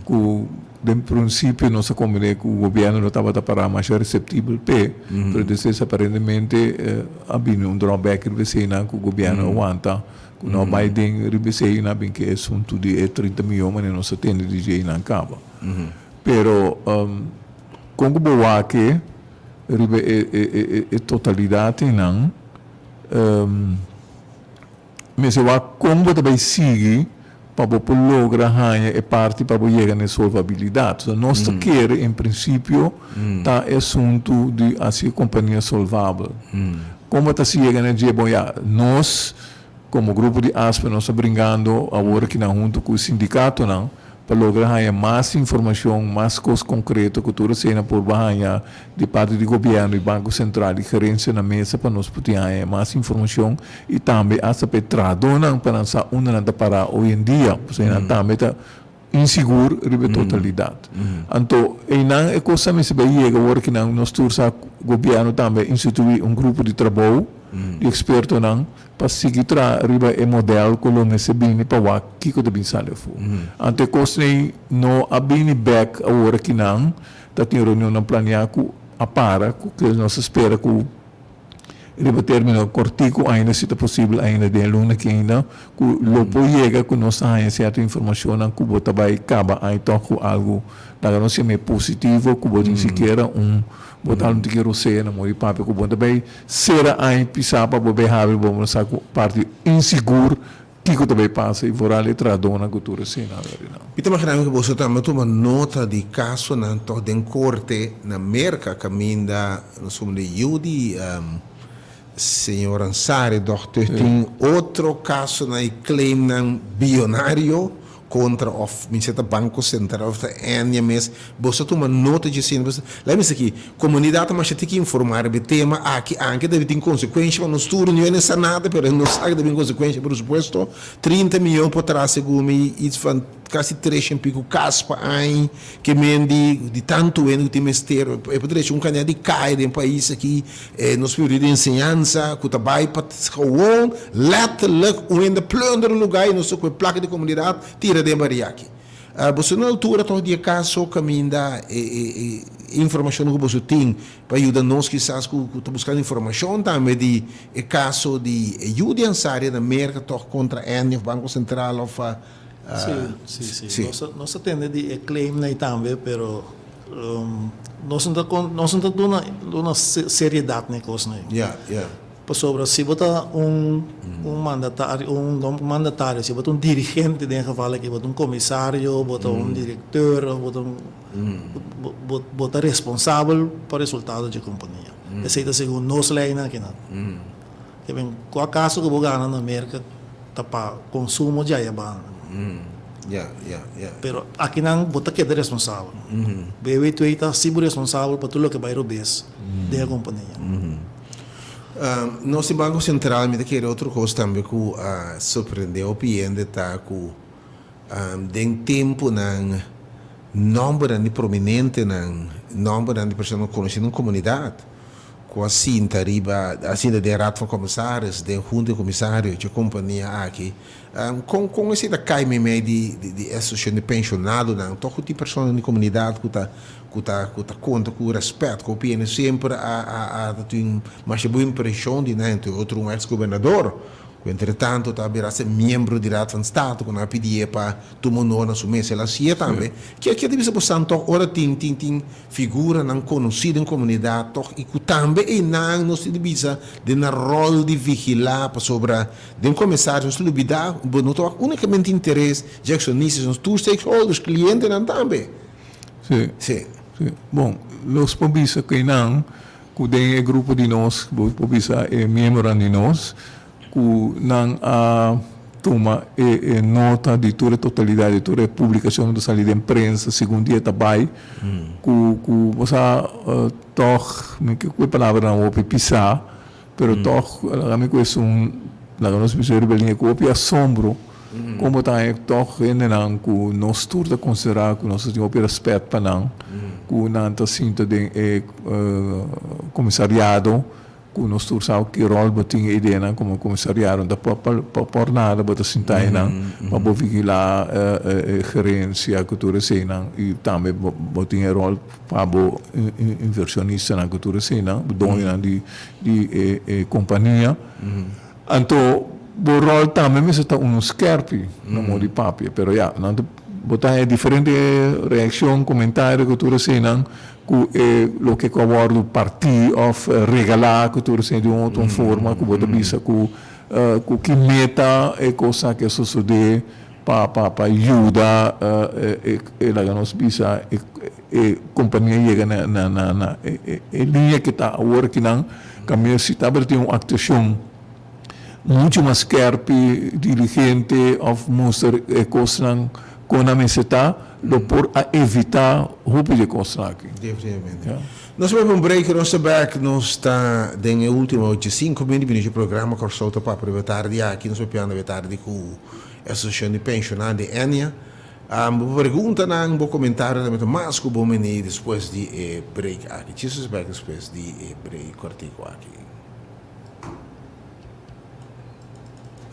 ku den prinsipio nos a komprende ku gobierno no tabata pará masha reseptibel p'e, pero despues aparentemente a bini un drawback riba eseinan ku gobierno a wanta. Ku no bai den riba esei nan bin ke asuntu di e 30 miyon manera nos a tende di dje nan kaba. Pero kon ku bo wak riba e totalidat einan mester wak kon bo ta bai sigui pa bo por logra haña e parti pa bo yega na e solvabilidat. So nos ta kere en prinsipio ta e asuntu di hasi e kompania solvabel. Kon bo ta si yega na dje? Bon ya, nos komo grupo di ASPE nos ta bringando awor akinan huntu ku e sindikatonan pa logra haña mas informashon, mas kos konkreto ku tur esei nan por haña di parti di gobièrnu i Banko Sentral i gerensia na mesa pa nos por tin haña mas informashon i tambe asta pa e trahadónan pa nan sa unda nan ta pará oy en dia, pasobra nan tambe ta insigur riba e totalidat. Anto einan e kos ta mester bai yega ora ki nan nos tur sa ku gobièrnu tambe a instituí un grupo di trabou di ekspertonan pa sigui traha riba e modèl ku lo mester bini pa wak kiko ta bin sali afó. Anto e kosnan no a bini bèk awor ki nan ta tin reunionnan planeá ku a para ku ke nos a spera ku Riba término kòrtiku ainda, si ta posibel ainda den e luna aki ainda, ku lo por yega ku nos ta haña sierto informashonnan ku bo ta bai kaba ai tòg ku algu laga nos yam'é positivo ku bo tin sikiera un bo ta hala un tiki rosea na moda di papia ku bo ta bai sera ai pisá pa bo bai habri bo bo sa ku parti insigur kiko ta bai pasa i vooral e trahadónan ku tur eseinan awe. Mi ta imaginá mi ku boso tambe a tuma nota di kasonan tòg den korte na Merka kaminda nos komo di yu di señor Ansari dòkter tin otro kasonan i claimnan bionario kontra òf mi sa ta Banko Sentral òf ta Ennia mes. Boso a tuma nota dje esei? Laat mi bisa aki, komunidat ta masha tiki informá riba e tema aki, anke debe tin konsekuensha pa nos tur, no sa nada pero nos sa ku debe tin konsekuensha por supuesto. 30 miyon por traha segun mi iets van kasi tres en pico kas pa aña ke men di di tantu hende ku tin mester e por drecha un kantidat di kaya den pais aki nos pidi di enseñansa ku ta bai pa gewoon letterlijk un hende plunder un lugar i nos ta kohe plaka di komunidat tira den baria aki. Boso na altura toch di e kaso kaminda e e informashon ku boso tin Pa yuda nos kisas ku ta buskando informashon tambe di e kaso di e yu di Ansari na Merka tòg kontra Ennia of Banko Sentral of Sí, sí, sí. Sí. Nos nos a tende di e claim nei tambe, pero nos no ta nos no ta duna duna seriedat na e kos nei. Ya, ya. Pasobra si bo ta un un mandatario un no mandatario si bo ta un dirigente den e geval aki bo ta un komisario bo ta un direkteur of bo ta un Bo bo ta responsabel pa resultado dje kompania. Esei ta segun nos leinan akinan. Ke men kua kaso ku bo gana na Merka ta pa konsumo dje aya banda. Pero akinan bo ta keda responsabel. BW ta hasi bo responsabel pa tur loke bai robes den e kompania. Nos di Banko Sentral mi ta kere otro kos tambe ku a sorprende hopi hende ta ku Den tempunan, nòmbernan di prominentenan, nòmbernan di personanan konosí den komunidat ku a sinta riba, a sinta den Raad van Commissaris, den Hunta di Komisario dje kompania aki. Kon kon esei ta kai meimei di di e asosiashon di penshonadonan? Tòg ku tin personanan di komunidat ku ta. ku ta ku ta konta ku rèspèt ku hopi hende semper a a a ta tin masha bon impreshon di nan, entre otro un eks gobernador ku entretanto ta bira ser miembro di Raad van State ku nan a pidié pa tuma honor na su mes, el a hasié tambe. Ke ke ta bisa bo san tòg ora tin tin tin figuranan konosí den komunidat tòg i ku tambe einan nos tin di bisa den nan ròl di vigilá pasobra den komisaris nos lubidá bo no ta wak únikamente interes dje akshonistanan nos tur stakeholders, klientenan tambe. Sí. Sí. Sí. Bon, nos por bisa ku einan ku den e grupo di nos, bo por bisa e miembronan di nos, ku nan a tuma e nota di tur e totalidat di tur e publikashon ku ta sali den prensa segun dia ta bai, ku ku bo sa tòg, mi ke ku e palabranan hopi pisá, pero tòg laga mi ku esun, laga nos bisa riba liña ku hopi asombro kon bo ta haña tòg hendenan ku nos tur ta konsiderá ku nos ta tin hopi rèspèt pa nan, ku nan ta sinta den e komisariado. Ku nos tur sa ki ròl bo tin e ideanan komo komisariado no ta pa por nada bo ta sinta einan pa bo vigilá e gerensia ku tur eseinan i tambe bo tin e ròl pa bo invershonistanan ku tur eseinan doñonan di e kompania. Anto bo ròl tambe mester ta unu skèrpi na modo di papia pero ya nan ta bo ta haña diferente reakshon komentario ku tur eseinan. Ku e loke ku a wòrdu partí òf regalá ku tur esei di un otro forma ku bo ta bisa ku ku ki meta e kos aki a sosodé pa pa pa yuda e e laga nos bisa e e kompania yega na na na na e e liña ke ta awor akinan kaminda si tabatin un aktuashon muchu mas skèrpi, diligente òf mustra e kosnan kon nan mester ta, lo por a evitá hopi di e kosnan aki. Definitivamente. Nos bai pa un break, nos ta bèk, nos ta den e último 85 minüt di e programa Kòrsou ta papia riba e tardi aki, nos papiando riba e tardi ku e Asosiashon di Penshonado di Ennia. Bo preguntanan, bo komentarionan tambe ta mas ku bon bini despues di e break aki. Djis nos bèk despues di e break kòrtiku aki.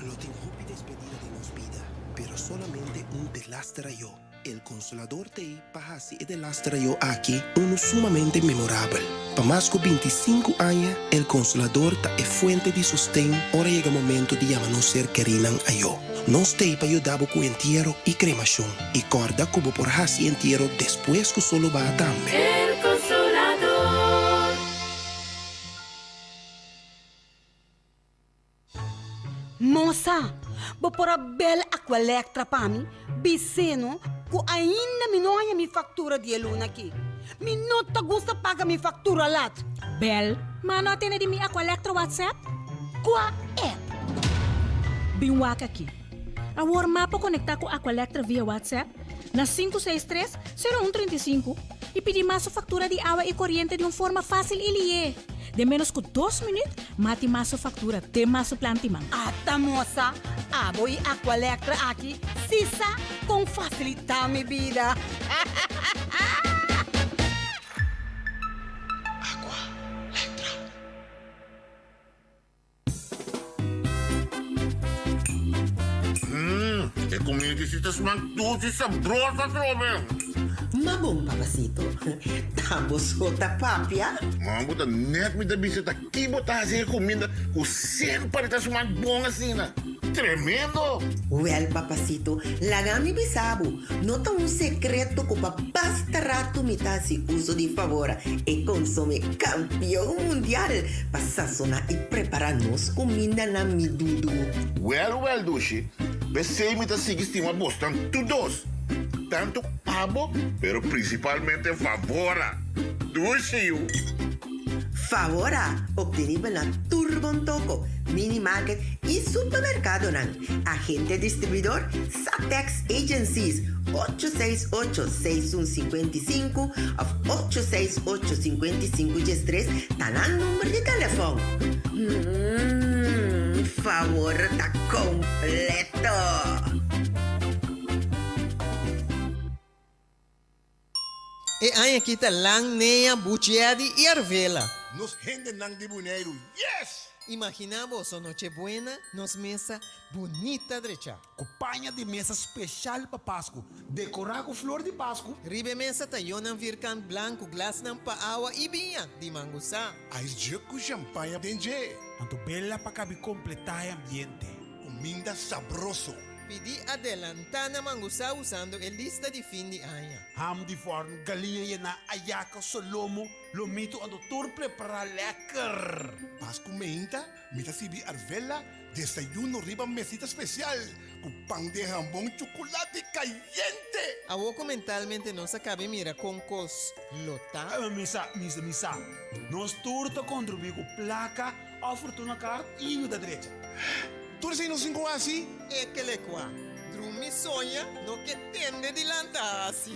Lo tin hopi despedida den nos bida, pero solamente un delaster ayó. El Consolador t'ei pa hasi e delaster ayó aki unu sumamente memorabel. Pa mas ku bintisinku aña, El Consolador ta e fuente di sosten ora yega momento di yama nos ser kerínan ayó. Nos t'ei pa yuda bo ku entiero i kremashon, i kòrda ku bo por hasi entiero despues ku solo baha tambe. El Consolador. Mosa, bo por a bel Aqualectra pa mi? Bis'é no ku ainda mi no haña mi faktura di e luna aki. Mi no ta gusta paga mi faktura lat. Bel, ma no a tene di mi Aqualectra WhatsApp? Kua app? Bin wak aki. Awor ma por konektá ku Aqualectra via WhatsApp na 563 0135 i pidi mas su faktura di awa i koriente di un forma fásil i lié. Den ménos ku dos minüt, mati mas su faktura den mas su plan timan. Ata mosa, abo i Aqualectra aki si sa kon fasilitá mi bida. Mmm, e comida di si ta smak dushi y sabroso atrobe. Ma bon, papacito, ta bo so ta papia? Ma bo ta net mi ta bisa ta ki bo ta haci e cuminda cu semper ta smak bon asina. Tremendo! Wel, papacito, laga mi bisa bo, No ta un sekreto ku pa basta ratu mi ta hasi uso di Favora, e konsome kampion mundial pa sasoná i prepará nos kumindanan mi dudu. Wèl wèl dushi, p'esei mi ta sigui stima bosnan tur dos, tantu abo pero prinsipalmente Favora. Dushi yu! Favora, obtenibel na tur bon toko, minimarket i supermerkadonan. Agente distribuidor, Satex Agencies, ocho seis ocho, seis un sinkuenta i sinku òf ocho seis ocho, sinkuenta i sinku diestres ta nan number di telefòn. Mmm, Favor ta kompleto! E aña aki ta Lang, Nea, Buchi Eddy i Arvela. Nos hendenan di Boneiru, yes! Imaginá boso Nochebuena nos mesa bunita drechá. Ku paña di mesa speshal pa Pasku, dekorá ku flor di Pasku. Riba e mesa ta yonan virkant blanku, glasnan pa awa i biña di mangusá. Ice jug ku shampaña den dje. Anto bela pa kabi kompletá e ambiente. Kuminda sabroso. Pidi adelantá na mangusá usando e lista di fin di aña. Ham di fòrnu, galiña yená, ayaka, solomo, lomito anto tur prepará lèker. Pasku meinta mi ta sirbi arvela desayuno riba mesita spesial ku pan den hambon chukulati kayente. Awor ku mentalmente nos a kabe mira kon kos lo ta. Mi sa, mi sa, mi sa. Nos tur ta kontribuí ku plaka òf fortuna kart i yuda drecha. Tur esei nos tin ku hasi? Ekele kua. Drumi soña no ke tende di lanta hasi.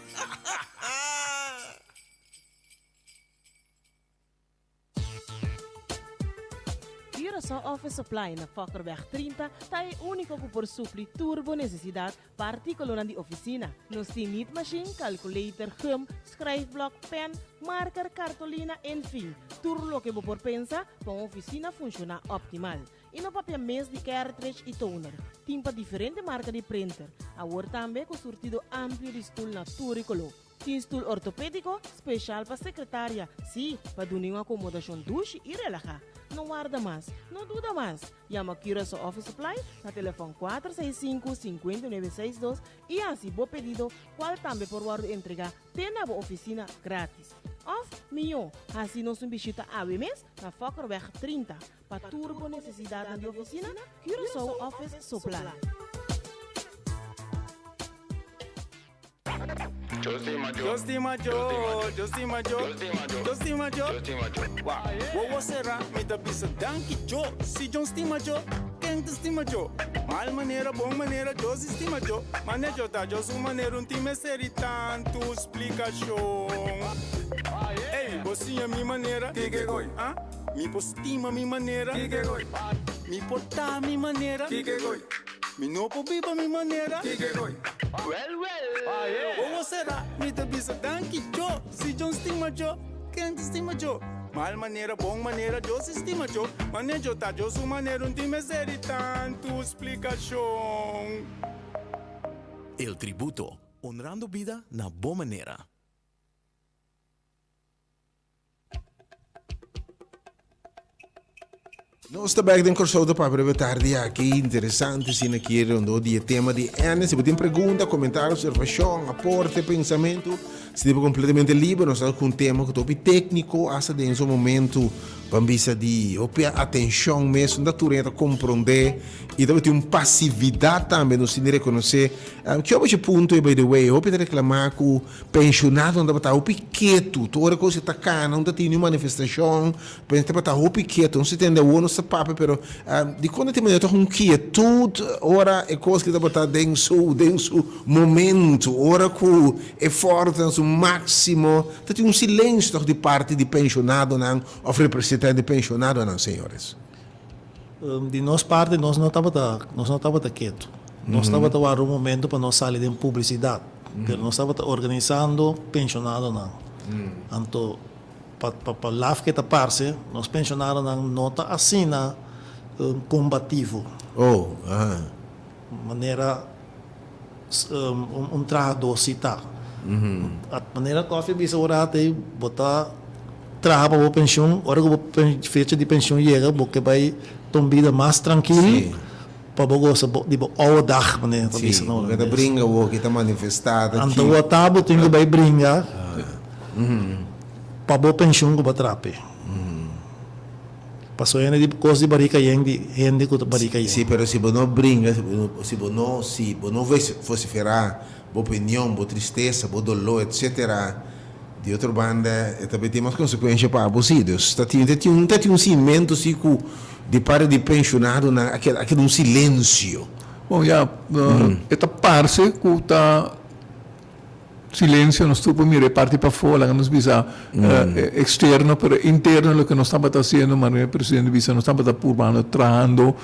Curaçao Office Supply na Fokkerweg 30 ta e úniko ku por supli tur bo nesesidat pa artíkulonan di ofisina. Nos tin nietmashin, calculator, gum, skrijfblok, pen, marker, kartolina, enfin, tur loke bo por pensa pa un ofisina funshoná optimal. I no papia mes di cartridge i toner. Tin pa diferente marka di printer. Awor tambe ku surtido amplio di stul na tur i koló. Tin stul ortopédiko speshal pa sekretaria, sí, pa duna un akomodashon dushi i relahá. No warda mas, no duda mas! Yama Curaçao Office Supply na telefòn 465 5962 i hasi bo pedido kual tambe por wòrdu entregá te na bo ofisina grátis. Òf, mihó, hasi nos un bishita awe mes na Fokkerweg 30. Pa tur bo nesesidatnan di ofisina, Curaçao Office Supply. Yo stima Djo, yo stima Djo, yo stima Djo. Wa, wowo sera, mi ta bisa danki Djo. Si Djo stima Djo, ken ta stima Djo? Mal manera, bon manera, Djo si stima Djo. Mane Djo ta Djo su manera, un tin mester di tantu splikashon. Ey, bo siña mi manera, ah? Mi por stima mi manera, mi por ta mi manera. Mi no por biba mi manera. Wel wel. Wowo sera mi ta bisa danki Djo si Djo stima Djo ken ta stima Djo mal manera bon manera Djo si stima Djo mane Djo ta Djo su manera un tin mester di tantu splikashon. El Tributo, honrando bida na bo manera. Nos ta bek den Kòrsou ta papia riba e tardi aki. Interesante asina aki rondó di e tema di Ene. Si bo tin pregunta, komentario, observashon, aporte, pensamentu, sinti bo kompletamente liber. Nos ta ku un tema ku ta hopi tékniko, asta den su momentu ban bisa di hopi atenshon mes. No ta tur hende ta komprondé i tabatin un pasividat tambe nos tin di rekonosé. Kio bo punto ei by the way? Hopi ta reklamá ku Pensionadonan tabata hopi ketu, tur ora e kos ta kana, no ta tin niun manifestashon, pero tabata hopi ketu. No si tende awor nos ta papia, pero dikon ta tin manera tòg un kietut ora e kos ki tabata den su den su momento, ora ku e fòrte na su máksimo, ta tin un silensio tòg di parti di pensionadonan òf representante di pensionadonan, señores. Di nos parti nos no tabata nos no tabata ketu. Nos tabata wara un momento pa nos sali den publisidat. Pero nos tabata organisando pensionadonan. Anto pa pa pa laf ke ta parse nos pensionadonan no ta asina kombativo. Oh, aha. Manera un trahadó si ta. Manera Koffie a bisa ora ata ei, bo ta traha pa bo penshun, ora ku bo fecha di penshun yega bo ke bai ta un bida mas trankil pa bo gosa di bo oude dag, manera ta bisa na holandes. Si, bo ke ta bringa bo ke ta manifestá ta Anto bo ta bo tin ku bai bringa pa bo penshun ku bo trape. Paso hende di kos di barika yen di hende ku ta barika yen. Si, pero si bo no bringa, si bo no, si bo no vociferá bo opinion, bo tristesa, bo doló, etcetera, di otro banda e ta bay tin mas konsekuensha pa abo si. Dus ta tin, ta tin un, ta tin un sintimentu si ku di parti di penshonadonan a keda, a keda un silensio. Bon, ya, e ta parse ku ta. silencio, nos tur por mira e parti pafó, laga nos bisa externo, pero interno loke nos tabata haciendo, manera e presidente bisa, nos tabata purbando, trahando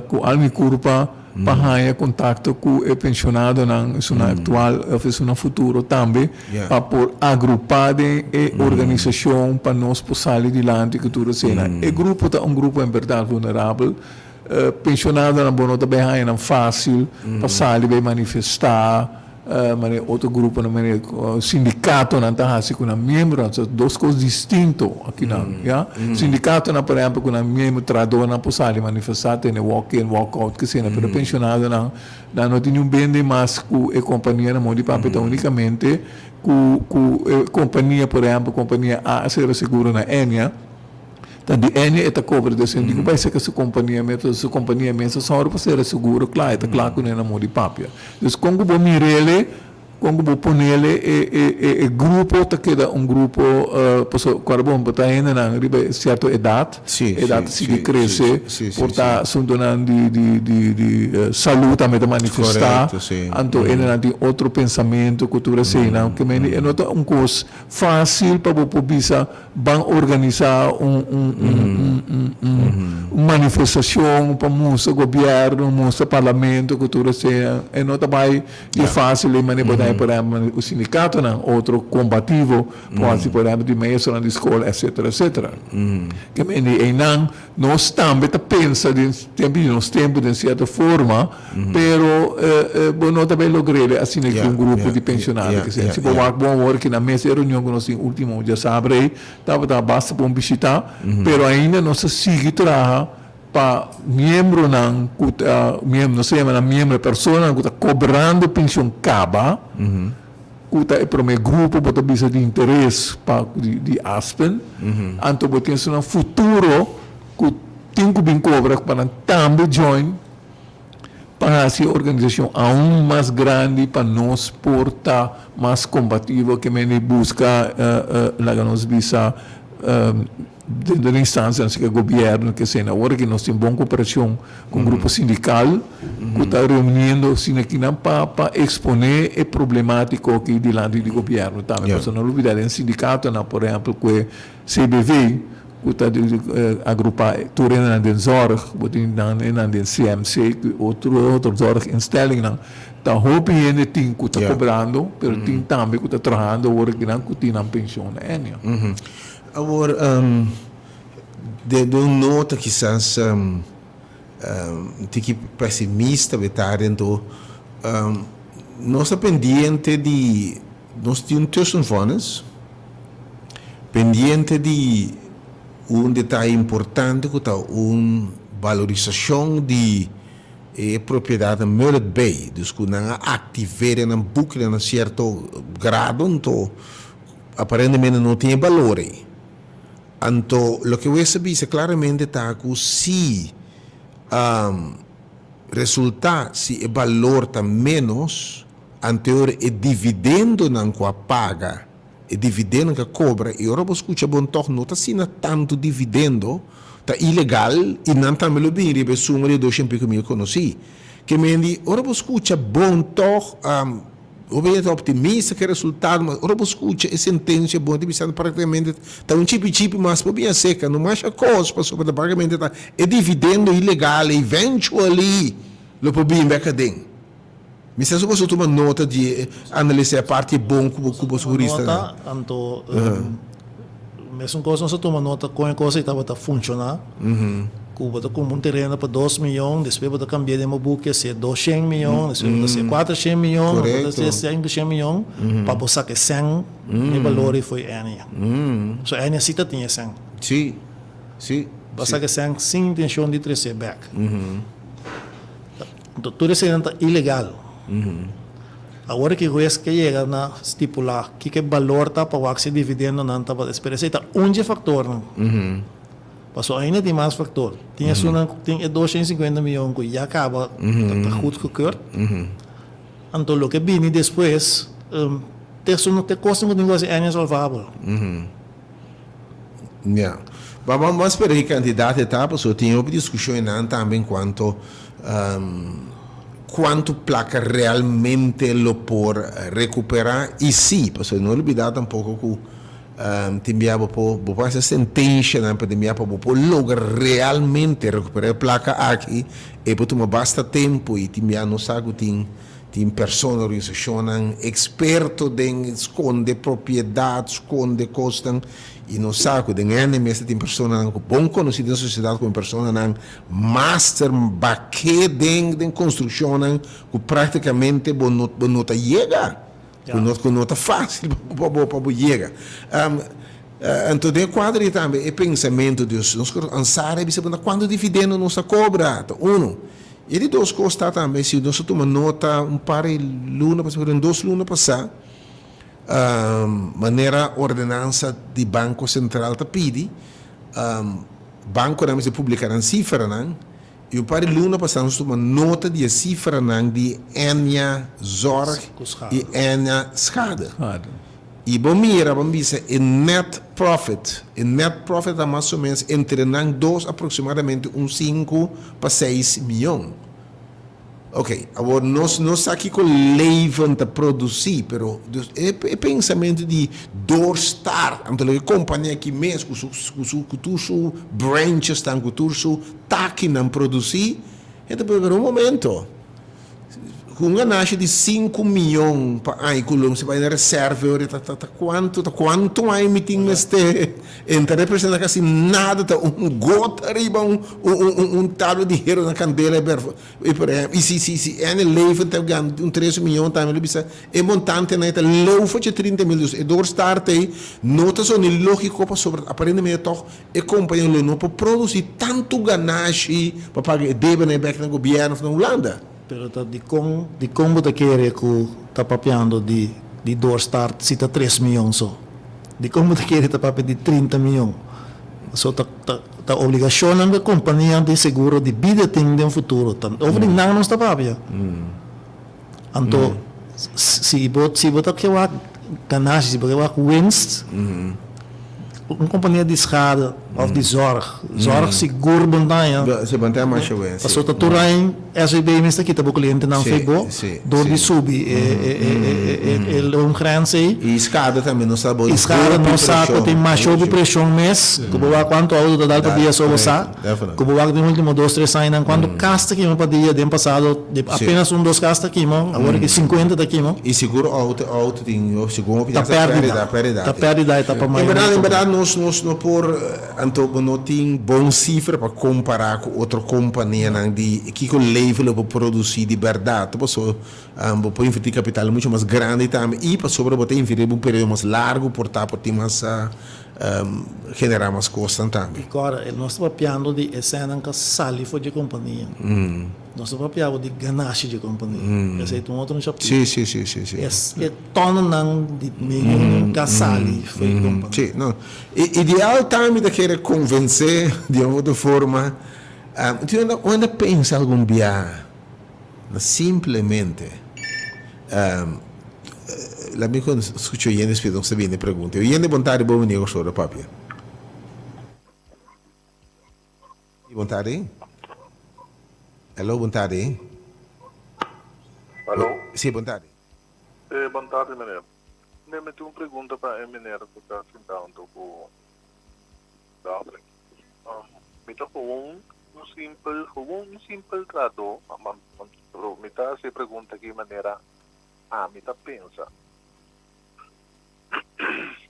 cu alma y curpa pa haya contacto cu e pensionadonan, esunnan actual of esunnan futuro tambe, pa por agrupa den e organisacion pa nos por sali dilanti cu tur esena. E grupo ta un grupo en berdad vulnerabel. Pensionadonan bo no ta bay haya nan facil pa sali bay manifesta manera otro gruponan manera sindicatonan ta haci cu nan miembronan so dos cos distinto akinan ya. Sindicatonan por ehempel cu nan miembro trahadornan por sali manifesta tene walk in walk out kesina pero pensionadonan nan no tin niun bende mas cu e compania na modo di papia ta unicamente cu cu e compania por ehempel compania A a cera seguro na Ennia. Ta di Ennia e ta cobra di esei. Dico bai seca su compania mes, pasobra su compania mes a sòru pa sera seguro cla, e ta cla cu nan a muri papia. Dus con cu bo mir'ele, con cu bo pon'ele, e e e e grupo ta keda un grupo, pasobra cuando bo bo ta hendenan riba e cierto edad, edad ta sigui crece, por ta asuntonan di di di di salud tambe ta manifesta, anto hendenan tin otro pensamento cu tur eseinan, ke mende e no ta un cos facil pa bo por bisa Ban organisa un un un un un un manifestacion pa mustra gobierno, mustra parlamento cu tur esey. E no ta bay di facil ey manera bo ta por ehempel cu sindicatonan otro combativo por haci por ehempel di maestronan di scol etcetera etcetera. Ke mende eynan nos tambe ta pensa den tempo di nos tempo den cierto forma Pero bo no ta bay logr'e asina cu un grupo di pensionado ke sea. Si bo wak bon awor ki na mes e reunion cu nos tin ultimo diasabra ey tabata basta bon bishita, pero ainda nos ta sigui traha pa miembronan cu ta, nos ta yama nan miembro, personanan cu ta cobrando pension caba, cu ta e prome grupo bo ta bisa di interes pa di Aspen, anto bo tin esunnan futuro cu tin cu bin cobra pa nan tambe join. pa hasi e organisashon aun mas grandi pa nos por ta mas kombativo ke mende buska laga nos bisa dentro di instansianan si ke gobièrnu ke esei. Awor aki nos tin bon koperashon ku un grupo sindikal ku ta reuniendo asina kinan pa pa eksponé e problemátiko aki dilanti di gobièrnu tambe. Pasobra no lubida den sindikatonan por ehèmpel ku e CBV, ku ta agrupá tur hendenan den zòrg, bo tin nan hendenan den CMC ku otro otro zòrginstellingnan, ta hopi hende tin ku ta kobrando, pero tin tambe ku ta trahando awor akinan ku tin nan penshon na Ennia. Awor, den un nota kisas tiki pesimista betaria anto nos ta pendiente di nos tin un tussenvonnis. Pendiente di un detaye importante cu ta un valorisacion di e propiedad na Mullet Bay, dus cu nan a active den nan buki den nan cierto grado, anto aparentemente no tin e balor ey. Anto loke wes a bisa claramente ta cu si resulta si e balor ta menos, anteor e dividendonan cu a paga, E dividendo ku a kobra i ora bo skucha bon tòg no ta asina tantu dividendo, ta ilegal i nan tambe lo bini riba e suma di e doshen piko mil konosí. Ke mendi ora bo skucha bon tòg, hopi hende ta optimista ku e resultado mas ora bo skucha e sentensia bon ta bisando praktikamente ta un chipi chipi mas por bin aseka, no masha kos pasobra ta praktikamente ta e dividendo ilegal eventually lo por bini bek aden. Mi sa su boso tuma nota di e analisa e parti bon ku ku boso hurista nan. Nota, anto mesun kos nos a tuma nota kon e kos ei tabata funshoná, ku bo ta kumpra un tereno pa dos miyon, despues bo ta kambi'é den bo buki a ser doshen miyon, despues bo ta ser kuatershen miyon, bo ta ser senkushen miyon, pa bo saka e sèn e balor ei fo'i Ennia. So Ennia si ta tin e sèn. Sí, sí. Bo a saka e sèn sin intenshon di tres'é bèk. Anto tur eseinan ta ilegal. Awor ki hues ke yega na stipulá kiko e balor ta pa wak si e dividendonan tabata espera esei ta un dje faktornan. Paso ainda tin mas faktor. Tin esunnan ku tin e 250 miyon ku ya kaba ta goedgekeurd. Anto loke bini despues te esun te kosnan ku tin ku hasi aña solvabel. Ya. Ba ba mas spera ki kantidat e ta pasobra tin hopi diskushon einan tambe en kuanto. Kuantu plaka realmente lo por rekuperá? I sí, pasobra no olbidá tampoko ku tin bia bo por bo por hasi sentenshanan, pero tin bia pa bo por logra realmente rekuperá e plaka aki e por tuma basta tempu i tin bia nos sa ku tin tin persona, organisashonnan eksperto den skonde propiedat, skonde kosnan i nos sa ku den hende mester tin personanan ku bon konosí den sosiedat komo personanan Master baké den den construccionnan cu practicamente bo no bo no ta yega, cu no cu no ta facil pa bo pa bo yega. Anto den e cuadro ei tambe e pensamento di nos nos ansar a bisa bo na cuanto dividendo nos ta cobra, ta uno. E di dos cos ta tambe si nos a tuma nota un par di luna pasa, un dos luna pasa, manera ordenansa di Banco Central ta pidi, Bankonan mester publiká nan sifranan i un par di luna pasá nos tuma nota di e sifranan di Ennia Zorg i Ennia Schade. I bo mira bo bisa e net profit, e net profit ta mas o menos entre nan dos aproximadamente un sinku pa seis mion. Ok, awor nos no sa kiko leven ta produci, pero dus e e pensamentu di doorstart, anto loke compania aki mes cu su cu su cu tur su branchesnan, cu tur su takinan produci, e ta pero un momento, cu un ganashi di sinku miyon pa aña cu lo mester bai na reserve ora ta ta ta cuanto ta cuanto aña mi tin mester e no ta representa casi nada ta un gota riba un un un un tabla di hero na candela e berf i por ehempel i si si si ene leven ta gana un tres miyon tambe lo bisa e montantenan e ta leu for dje trinta mil dus e doorstart ei no ta soni logico pasobra aparentemente tog E kompania lo no por produsi tantu ganashi pa paga e debenan bek na gobièrnu of na Hulanda. Pero ta dikon dikon bo ta kere ku ta papiando di di doorstart si ta tres miyon so? Dikon bo ta kere ta papia di trinta miyon? So ta ta ta obligashonnan ku e kompania di seguro di bida tin den futuro ta over di nan nos ta papia. Anto si bo si bo ta ke wak ganashi, si bo ke wak winst, un kompania di schade òf di zorg, zorg sigur bo no ta haña. Si bo no ta haña masha winst. Pasobra ta tur aña SVB mester kita bo klientenan fei bo dor di subi e e e loongrens ei. I schade tambe no sa bo I schade no sa ku tin masha hopi preshon mes, ku bo wak kuantu outo ta dal pa dia so bo sa. Ku bo wak den ultimo dos tres añanan kuantu kas ta kima pa dia den pasado apenas un dos kas ta kima awor aki sinkuenta ta kima. I sigur outo outo tin segun hopi ta pèrdida ta pèrdida e ta pa mayoria. En bèrdat nos nos no por anto bo no tin bon sifra pa kompará ku otro kompanianan di kiko Levi lo por produsí di bèrdat paso bo por invertí kapital muchu mas grandi tambe i pasobra bo ta invertí riba un periodo mas largu por ta por tin mas generá mas kosnan tambe. I kòrda, e nos ta papiando di e sènnan ku a sali for dje kompania. Nos ta papiabo di ganashi dje kompania. Esei ta un otro chapito. Sí, sí, sí, sí, sí. E tònnan di miyonan ku a sali for dje kompania. Sí, no. Ideal ta mi ta kere konvensé di un otro forma. Tin un hende a pensa algun biaha na simplemente Laat mi con scucha oyente despues nos ta bini pregunta. Oyente bon tardi bon bini Kòrsou ta papia. Bon tardi. Hello bon tardi. Hallo. Si bon tardi. Eh bon tardi meneer. Meneer mi tin un pregunta pa e meneer ku ta sinta hunto ku Dafne. Mi ta gewoon un simpel gewoon un simpel trahadó mi ta hasi e pregunta aki manera Ami ta pensa.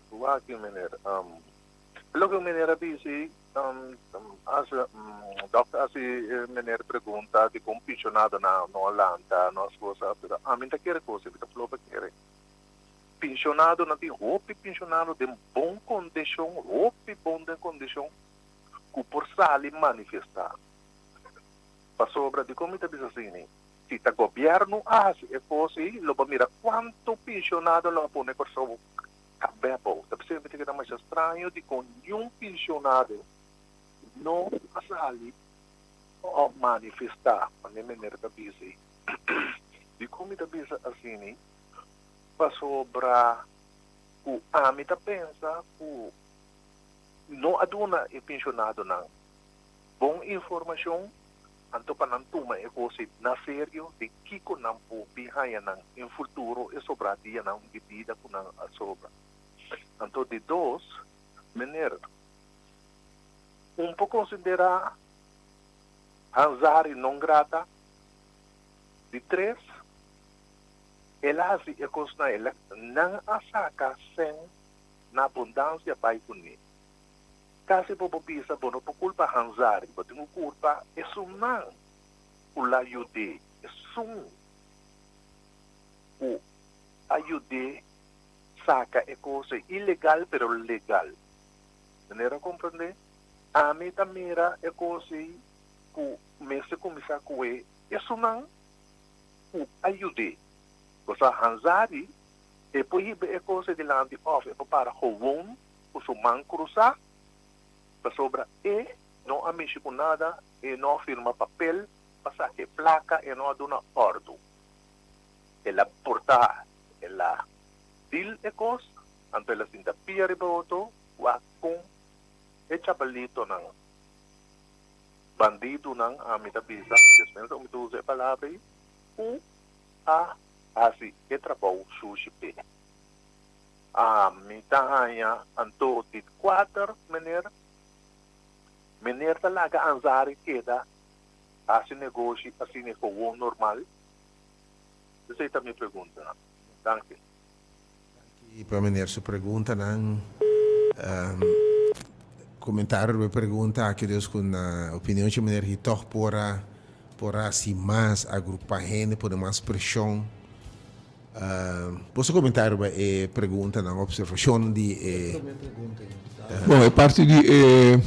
Wak meneer. Loke meneer a bisi, dokter a hasi meneer pregunta dikon pensionadonan no a lanta, no a esposa, pero ami ta kere kos, mi ta ploba kere. Pensionadonan tin hopi pensionado den bon kondishon, hopi bon den kondishon ku por sali manifestá. Pasobra dikon mi ta bisa asini? Si ta gobierno a haci e cos ey lo bo mira cuanto pensionado lo a pone Corsou cabe abou. Ta p'esey mi ta keda masha straño dicon niun pensionado no a sali of manifesta manera meneer ta bisa ey. Dicon mi ta bisa asini? Pasobra cu ami ta pensa cu no a duna e pensionadonan bon informacion. Anto pa nan tuma e kos ei na serio den kiko nan por bin haña nan en futuro e sobrá dianan di bida ku nan a sobra. Anto di dos, meneer, un por konsiderá Hanzari non grata? Di tres, el a hasi e kosnan el a nan a saka sèn na abundansia bai kuné. Kasi bo por bisa bo no por kulpa Hanzari, bo tin ku kulpa esunnan ku la yud'é, esun ku a yud'é saka e kos ei ilegal pero legal. Manera a komprendé? Ami ta mira e kos ei ku mester kuminsá ku e esunnan ku a yud'é. Pasobra Hanzari e por hiba e kos ei dilanti òf e por para gewon ku su man krusá, pasobra e no a mishi ku nada, e no a firma papel pa saka e plaka, e no a duna òrdu. El a portá, el a dil e kos, anto el a sinta pia riba otro, wak kon e chabalitonan, bandidunan, ami ta bisa, despensa ku mi ta usa e palabra ei, ku a hasi e trabou shushi p'e. Ami ta haña anto di kuater, meneer. Meneer ta laga Anzari keda hasi negoshi asina gewoon normal? Esei ta mi preguntanan. Danki. Danki pa meneer su preguntanan. Comentario riba e pregunta aki dus cu na opinion di meneer hi toch por a por hasi mas, agrupa hende, pone mas presion. Boso comentario riba e preguntanan, observacionnan di e. Bon, e parti di e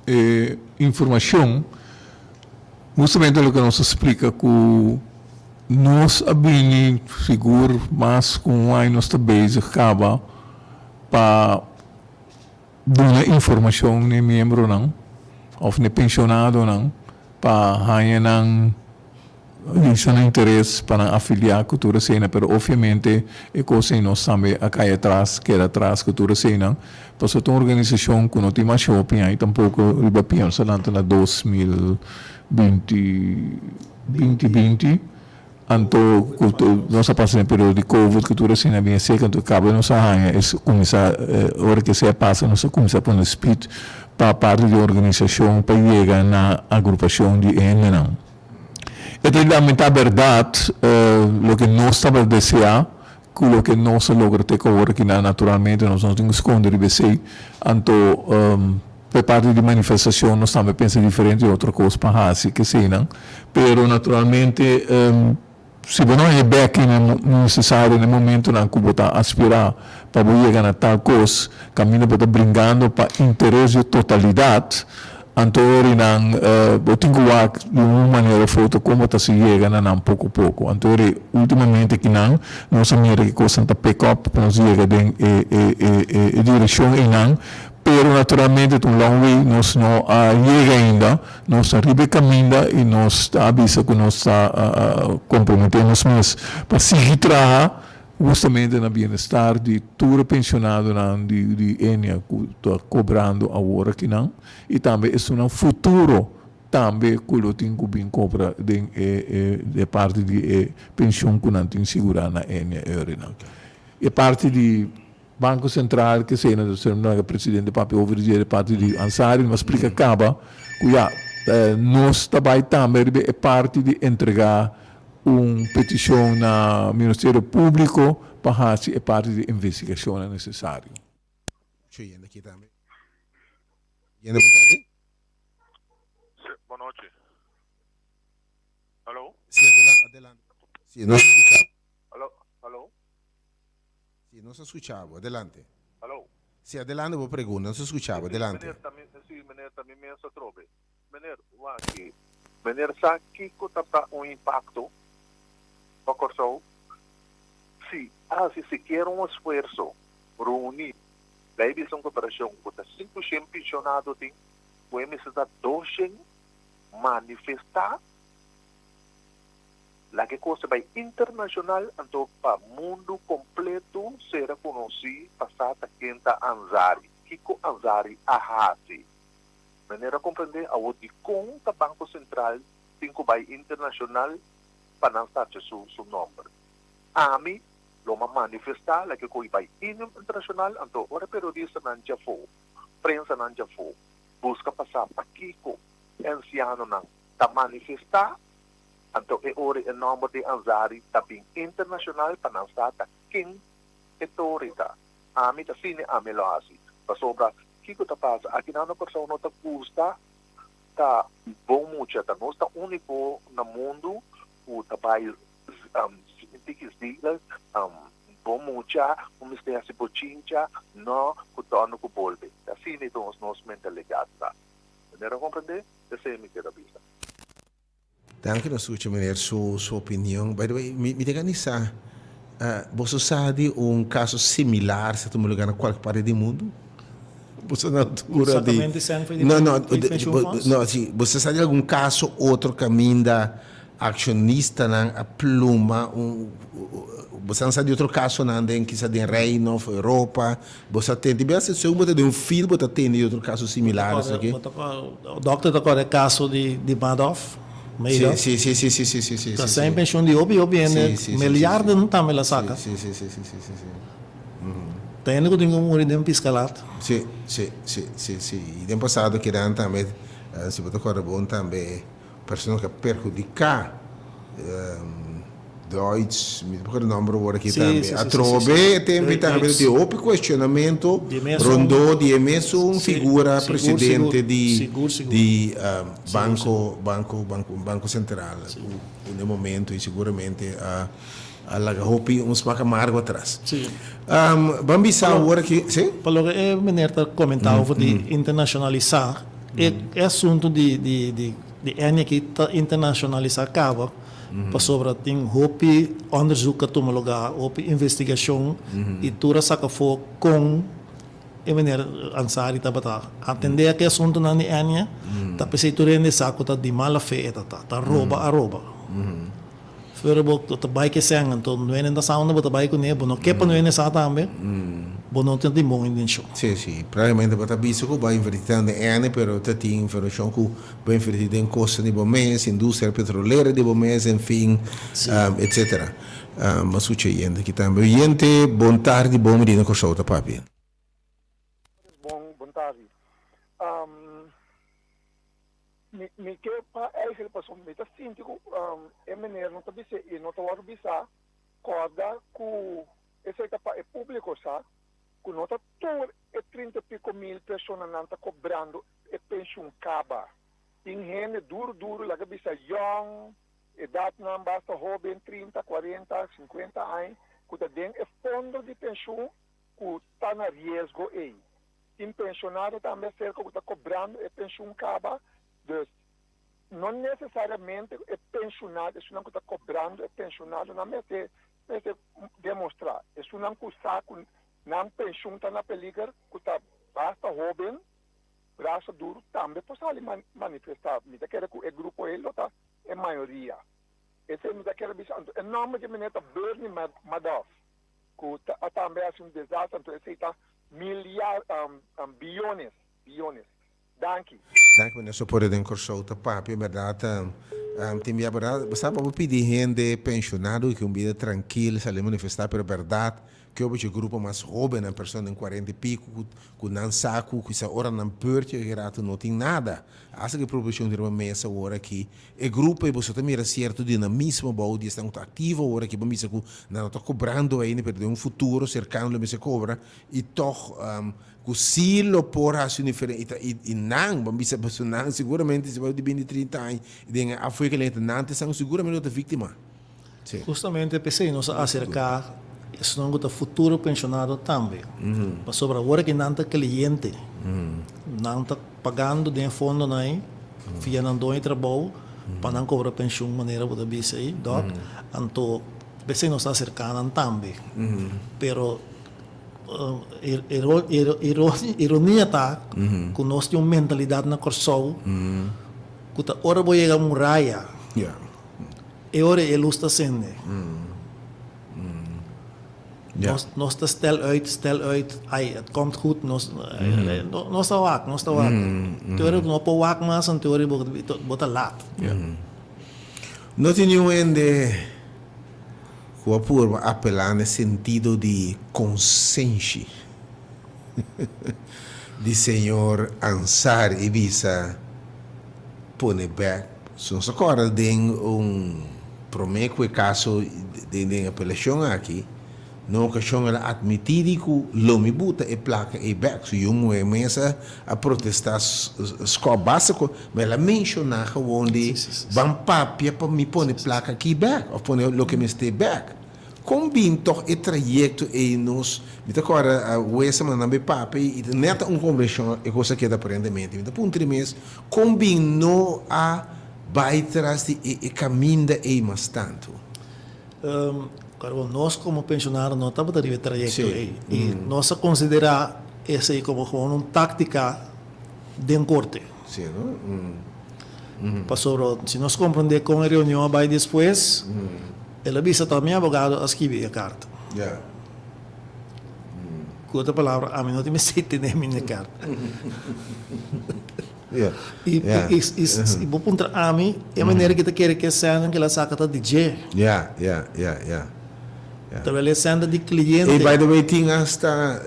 e informacion, hustamente loke nos a splica cu nos a bini sigur mas cu un aña nos ta bezig caba pa duna informacion n'e miembronan of n'e pensionadonan pa haña nan lisa nan interes pa nan afilia cu tur eseinan, pero obviamente e cos ei nos tambe a cay atras, keda atras cu tur eseinan, pasobra ta un organisacion cu no tin masha hopi aña tampoco riba pia, nos a lanta na 2020, 2020. Anto ku nos a pasa den periodo di covid ku tur asina bien seka anto kaba nos a haña es kuminsá ora ku esei a pasa nos a kuminsá pone speed pa parti di organisashon pa yega na agrupashon di e hendenan. E ta lamentá bèrdat loke nos tabata deseá ku loke nos a logra te ku awor aki naturalmente nos no tin ku skonde riba esei anto Pa e parti di manifestacion nos tambe pensa diferente y otro cos pa haci ke eseynan, pero naturalmente si bo no haña e backing necesario na e momentonan cu bo ta aspira pa bo yega na tal cos caminda bo ta bringando pa interes di e totalidad, anto orinan bo tin cu wak di un manera of otro con bo ta haci yega na nan poco poco. Anto ori ultimamente kinan nos a mira ki cosnan ta pick up pa nos yega den e e direccion eynan. Pero naturalmente ta un long way, nos no a yega ainda, nos ta riba e caminda y nos ta avisa cu nos ta compromete nos mes pa sigui traha hustamente na bienestar di tur e pensionadonan di Ennia cu ta cobrando awor akinan y tambe esunnan futuro tambe cu lo tin cu bin cobra den e parti di e pension cu nan tin sigura na Ennia e orinan. E parti di. Banco Central ke esei nan ta laga presidente papia over di dje parti di Ansary mas splika kaba ku ya nos ta bai tambe riba e parti di entrega un petishon na Ministerio Publico pa hasi e parti di investigashonnan nesesario. Si, nos a scucha bo. Adelante. Hallo. Si, adelante bo pregunta. Nos a scucha bo. Adelante. Meneer, ta mi, si, meneer, ta mi mes atrobe. Meneer, wak-ki. Meneer sa kico ta ta un impacto pa Corsou? Si haci sikiera un esfuerzo, reuni, ley bisa un cooperacion cu ta 500 pensionado tin, cu e mester ta 200, manifesta, Laga e kos ta bai internashonal anto pa mundu kompletu sera konosí pa sa ta ken ta Anzari, kiko Anzari a hasi. Manera a komprendé awor dikon ta Banko Sentral. tin ku bai internashonal pa nan sacha su su nòmber. Ami lo m'a manifestá lake ku i bai internashonal, anto ora periodistanan djafó, prensanan djafó buska pa sa pakiko e ansianonan ta manifestá, anto e ora e nòmber di Ansary ta bin internashonal pa nan sa ta ken e tori ta. Ami ta asina ami lo hasi. Pasobra kiko ta pasa? Akinan na Kòrsou no ta gusta ta bon mucha. Ta nos ta úniko na mundu ku ta bai tiki zielig, bon mucha, ku mester hasi bochincha, no ku tòrnu ku bolbe. Ta asina nos nos mentalidat ta. Meneer a komprendé? Esei mi kier a bisa. Danki nos skucha meneer su su opinion. By the way, mi mi ta gani sa, boso sa di un kaso similar sa tuma lugar na kualke parti di mundu? Boso na altura di. Exactamente sèn for di No, no, pensioen fonds? no, si, boso sa di algun kaso otro kaminda Accionistanan a pluma un Bo sa di otro casonan den kisa den Reino of Europa. Bo sa tende bia segun bo ta den un field bo ta tende di otro caso similar esaki. Bo ta kore Dokter ta kore caso di di Madoff, Madoff. Si si si si si si si. Ta sen pensioen di hopi hopi hende miliarden tambe la saca. Si si si si si si si. Ta hende cu tin cu muri den piscalat. Si si si si si y den pasado kiran tambe si bo ta kore bon tambe. Persona ku a perhudiká Deutz, mi ta por nomber awor aki tambe. Atrobe e tempu ei tambe tin hopi kuestionamentu rondó di e mesun figura presidente di di Banko Banko Banko Sentral ku na e momento ei seguramente a a laga hopi un smak amargo atras. Ban bisa awor aki, si? Pa loke e meneer ta komentá over di internashonalisá. E e asuntu di di di di Ennia aki ta internacionalisa caba pasobra tin hopi onderzoek a tuma lugar, hopi investigacion y tur a saca afo con e meneer Ansary tabata atende aki asuntunan di Ennia ta pesey tur hende sa cu ta di mala fe e ta ta, ta roba a roba. Fuera bo ta bai ke sèn anto nuenen ta sa unda bo ta bai kuné, bo no ke pa nuenen sa tambe, bo no tin bon intenshon. Sí, sí. Probablemente bo ta bisa ku bo a invertí tantu den ene, pero ta tin informashon ku bo a invertí den kosnan di bo mes, industria petrolera di bo mes, en fin, etcetera. Bo a skucha oyente aki tambe. Oyente, bon tardi, bon bini na Kòrsou ta papia. Bon, bon tardi. Mi mi ke pa eigenlijk pasobra mi ta sinti ku e meneer no ta bis'é i no ta wòrdu bisá kòrda ku esei ta pa e públiko sa ku no ta tur e trinta i piko mil personanan ta kobrando e penshun kaba. Tin hende duru duru laga bisa yòn, edatnan basta hóben, trinta, kuarenta, sinkuenta aña, ku ta den e fondo di penshun ku ta na riesgo ei. Tin pensionado tambe acerca cu ta cobrando e pensioen caba, dus no necesariamente e pensionado, esunnan cu ta cobrando e pensionado nan mester mester demostra. Esunnan cu sa cu nan pensioen ta na peliger, cu ta basta hoben, brazo duro, tambe por sali manifesta. Mi ta kere cu e grupo ey lo ta e mayoria. Esey mi ta kere bisa. Anto e nomber di e meneer ta Bernie Madoff. Ku ta a tambe hasi un desastre anto esei ta milyar biyones biyones. Danki. Danki meneer Soporte den Kòrsou ta papia bèrdat tin bia bèrdat bo sa bo por pidi hende penshonado ku un bida trankil sali manifestá pero bèrdat ke obechi grupo mas hóbennan persona den kuarenta i piku ku nan sa ku kisa ora nan beurt yega e rato no tin nada asta ku e proposishon tin riba mesa awor aki E grupo ei boso ta mira sierto dinamismo bou di esnan ku ta aktivo ora ki bo bisa ku nan no ta kobrando ainda pero den un futuro serkano lo mester kobra i tòg ku si lo por hasi un diferen i i nan bo bisa pasobra nan seguramente si bo di binti trinta aña i den e afwekeling ta nan ta esnan ku seguramente lo ta víktima. Si. Hustamente p'esei nos a aserká esnan ku ta futuro penshonado tambe pasobra ora ki nan ta kliente nan ta pagando den e fondonan ei via nan doño di trabou pa nan kobra penshun manera bo ta bisa ei dòk anto p'esei nos ta aserká nan tambe pero ironia ta ku nos tin un mentalidat na Kòrsou ku ta ora bo yega muraya e ora e lus ta sende. Nos, nos ta stel uit, stel uit, ai, het komt goed, nos, nos ta wak, nos ta wak. Te ora ku no por wak mas, anto ora bo, bo ta laat. No tin niun hende ku a purba apelá na e sentido di konsenshi di señor Ansary i bisa pone bèk. Si nos a kòrda den un promé ku e kaso den apelashon aki, Na okashon el a atmití di ku lo mi buta e plaka ei bèk. Su yu muhé mes a protestá skòp basta ku, ma el a menshoná gewon di ban papia pa mi pone plaka aki bèk òf pone loke mester bèk. Kon bin tòg e trayekto ei nos, mi ta kòrda wes a manda nan bai papia i nèt ta un kombershon e kos a keda aparentemente. Mi ta puntra mes kon bin no a bai tras di e kaminda ei mas tantu? Claro, nos como pensionado no tabata riba e trayecto ey. Y nos a considera esey como gewoon un tactica den corte. Sí, no? Pasobra si nos comprende con e reunion a bay despues, el a bisa ta mi abogado a skibi e carta. Ya. Cu otro palabra, ami no tin mester tene mi n'e carta. I i bo puntra ami, e manera ki ta kere ku e sènnan ku el a saka ta di dje. Ya, ya, ya, ya. Terwijl e sèn ta di kliente. Ey, by the way, tin asta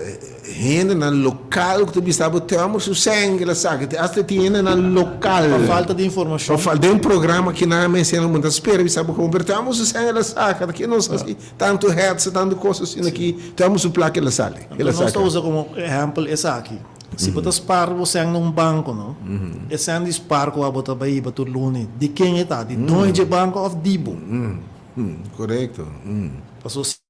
hendenan lokal ku ta bisa bo te amo su sèn ku el a saka. Asta tin hendenan lokal. Pa falta di informashon. Pa falta, den un programa ki nan a mensiona bo ta spera bisa bo komo, pero te amo su sèn el a saka. Ta ke nos hasi tantu hetsa, tantu kos asina aki, te amo su plaka el a sali, el a Anto nos ta saka. usa komo ehèmpel esaki. Si bo ta spar bo sèn na un banko no, e sèn di spar ku abo ta bai hiba tur luni, di ken e ta? Di doño dje banko òf di bo? Korekto. Pasobra.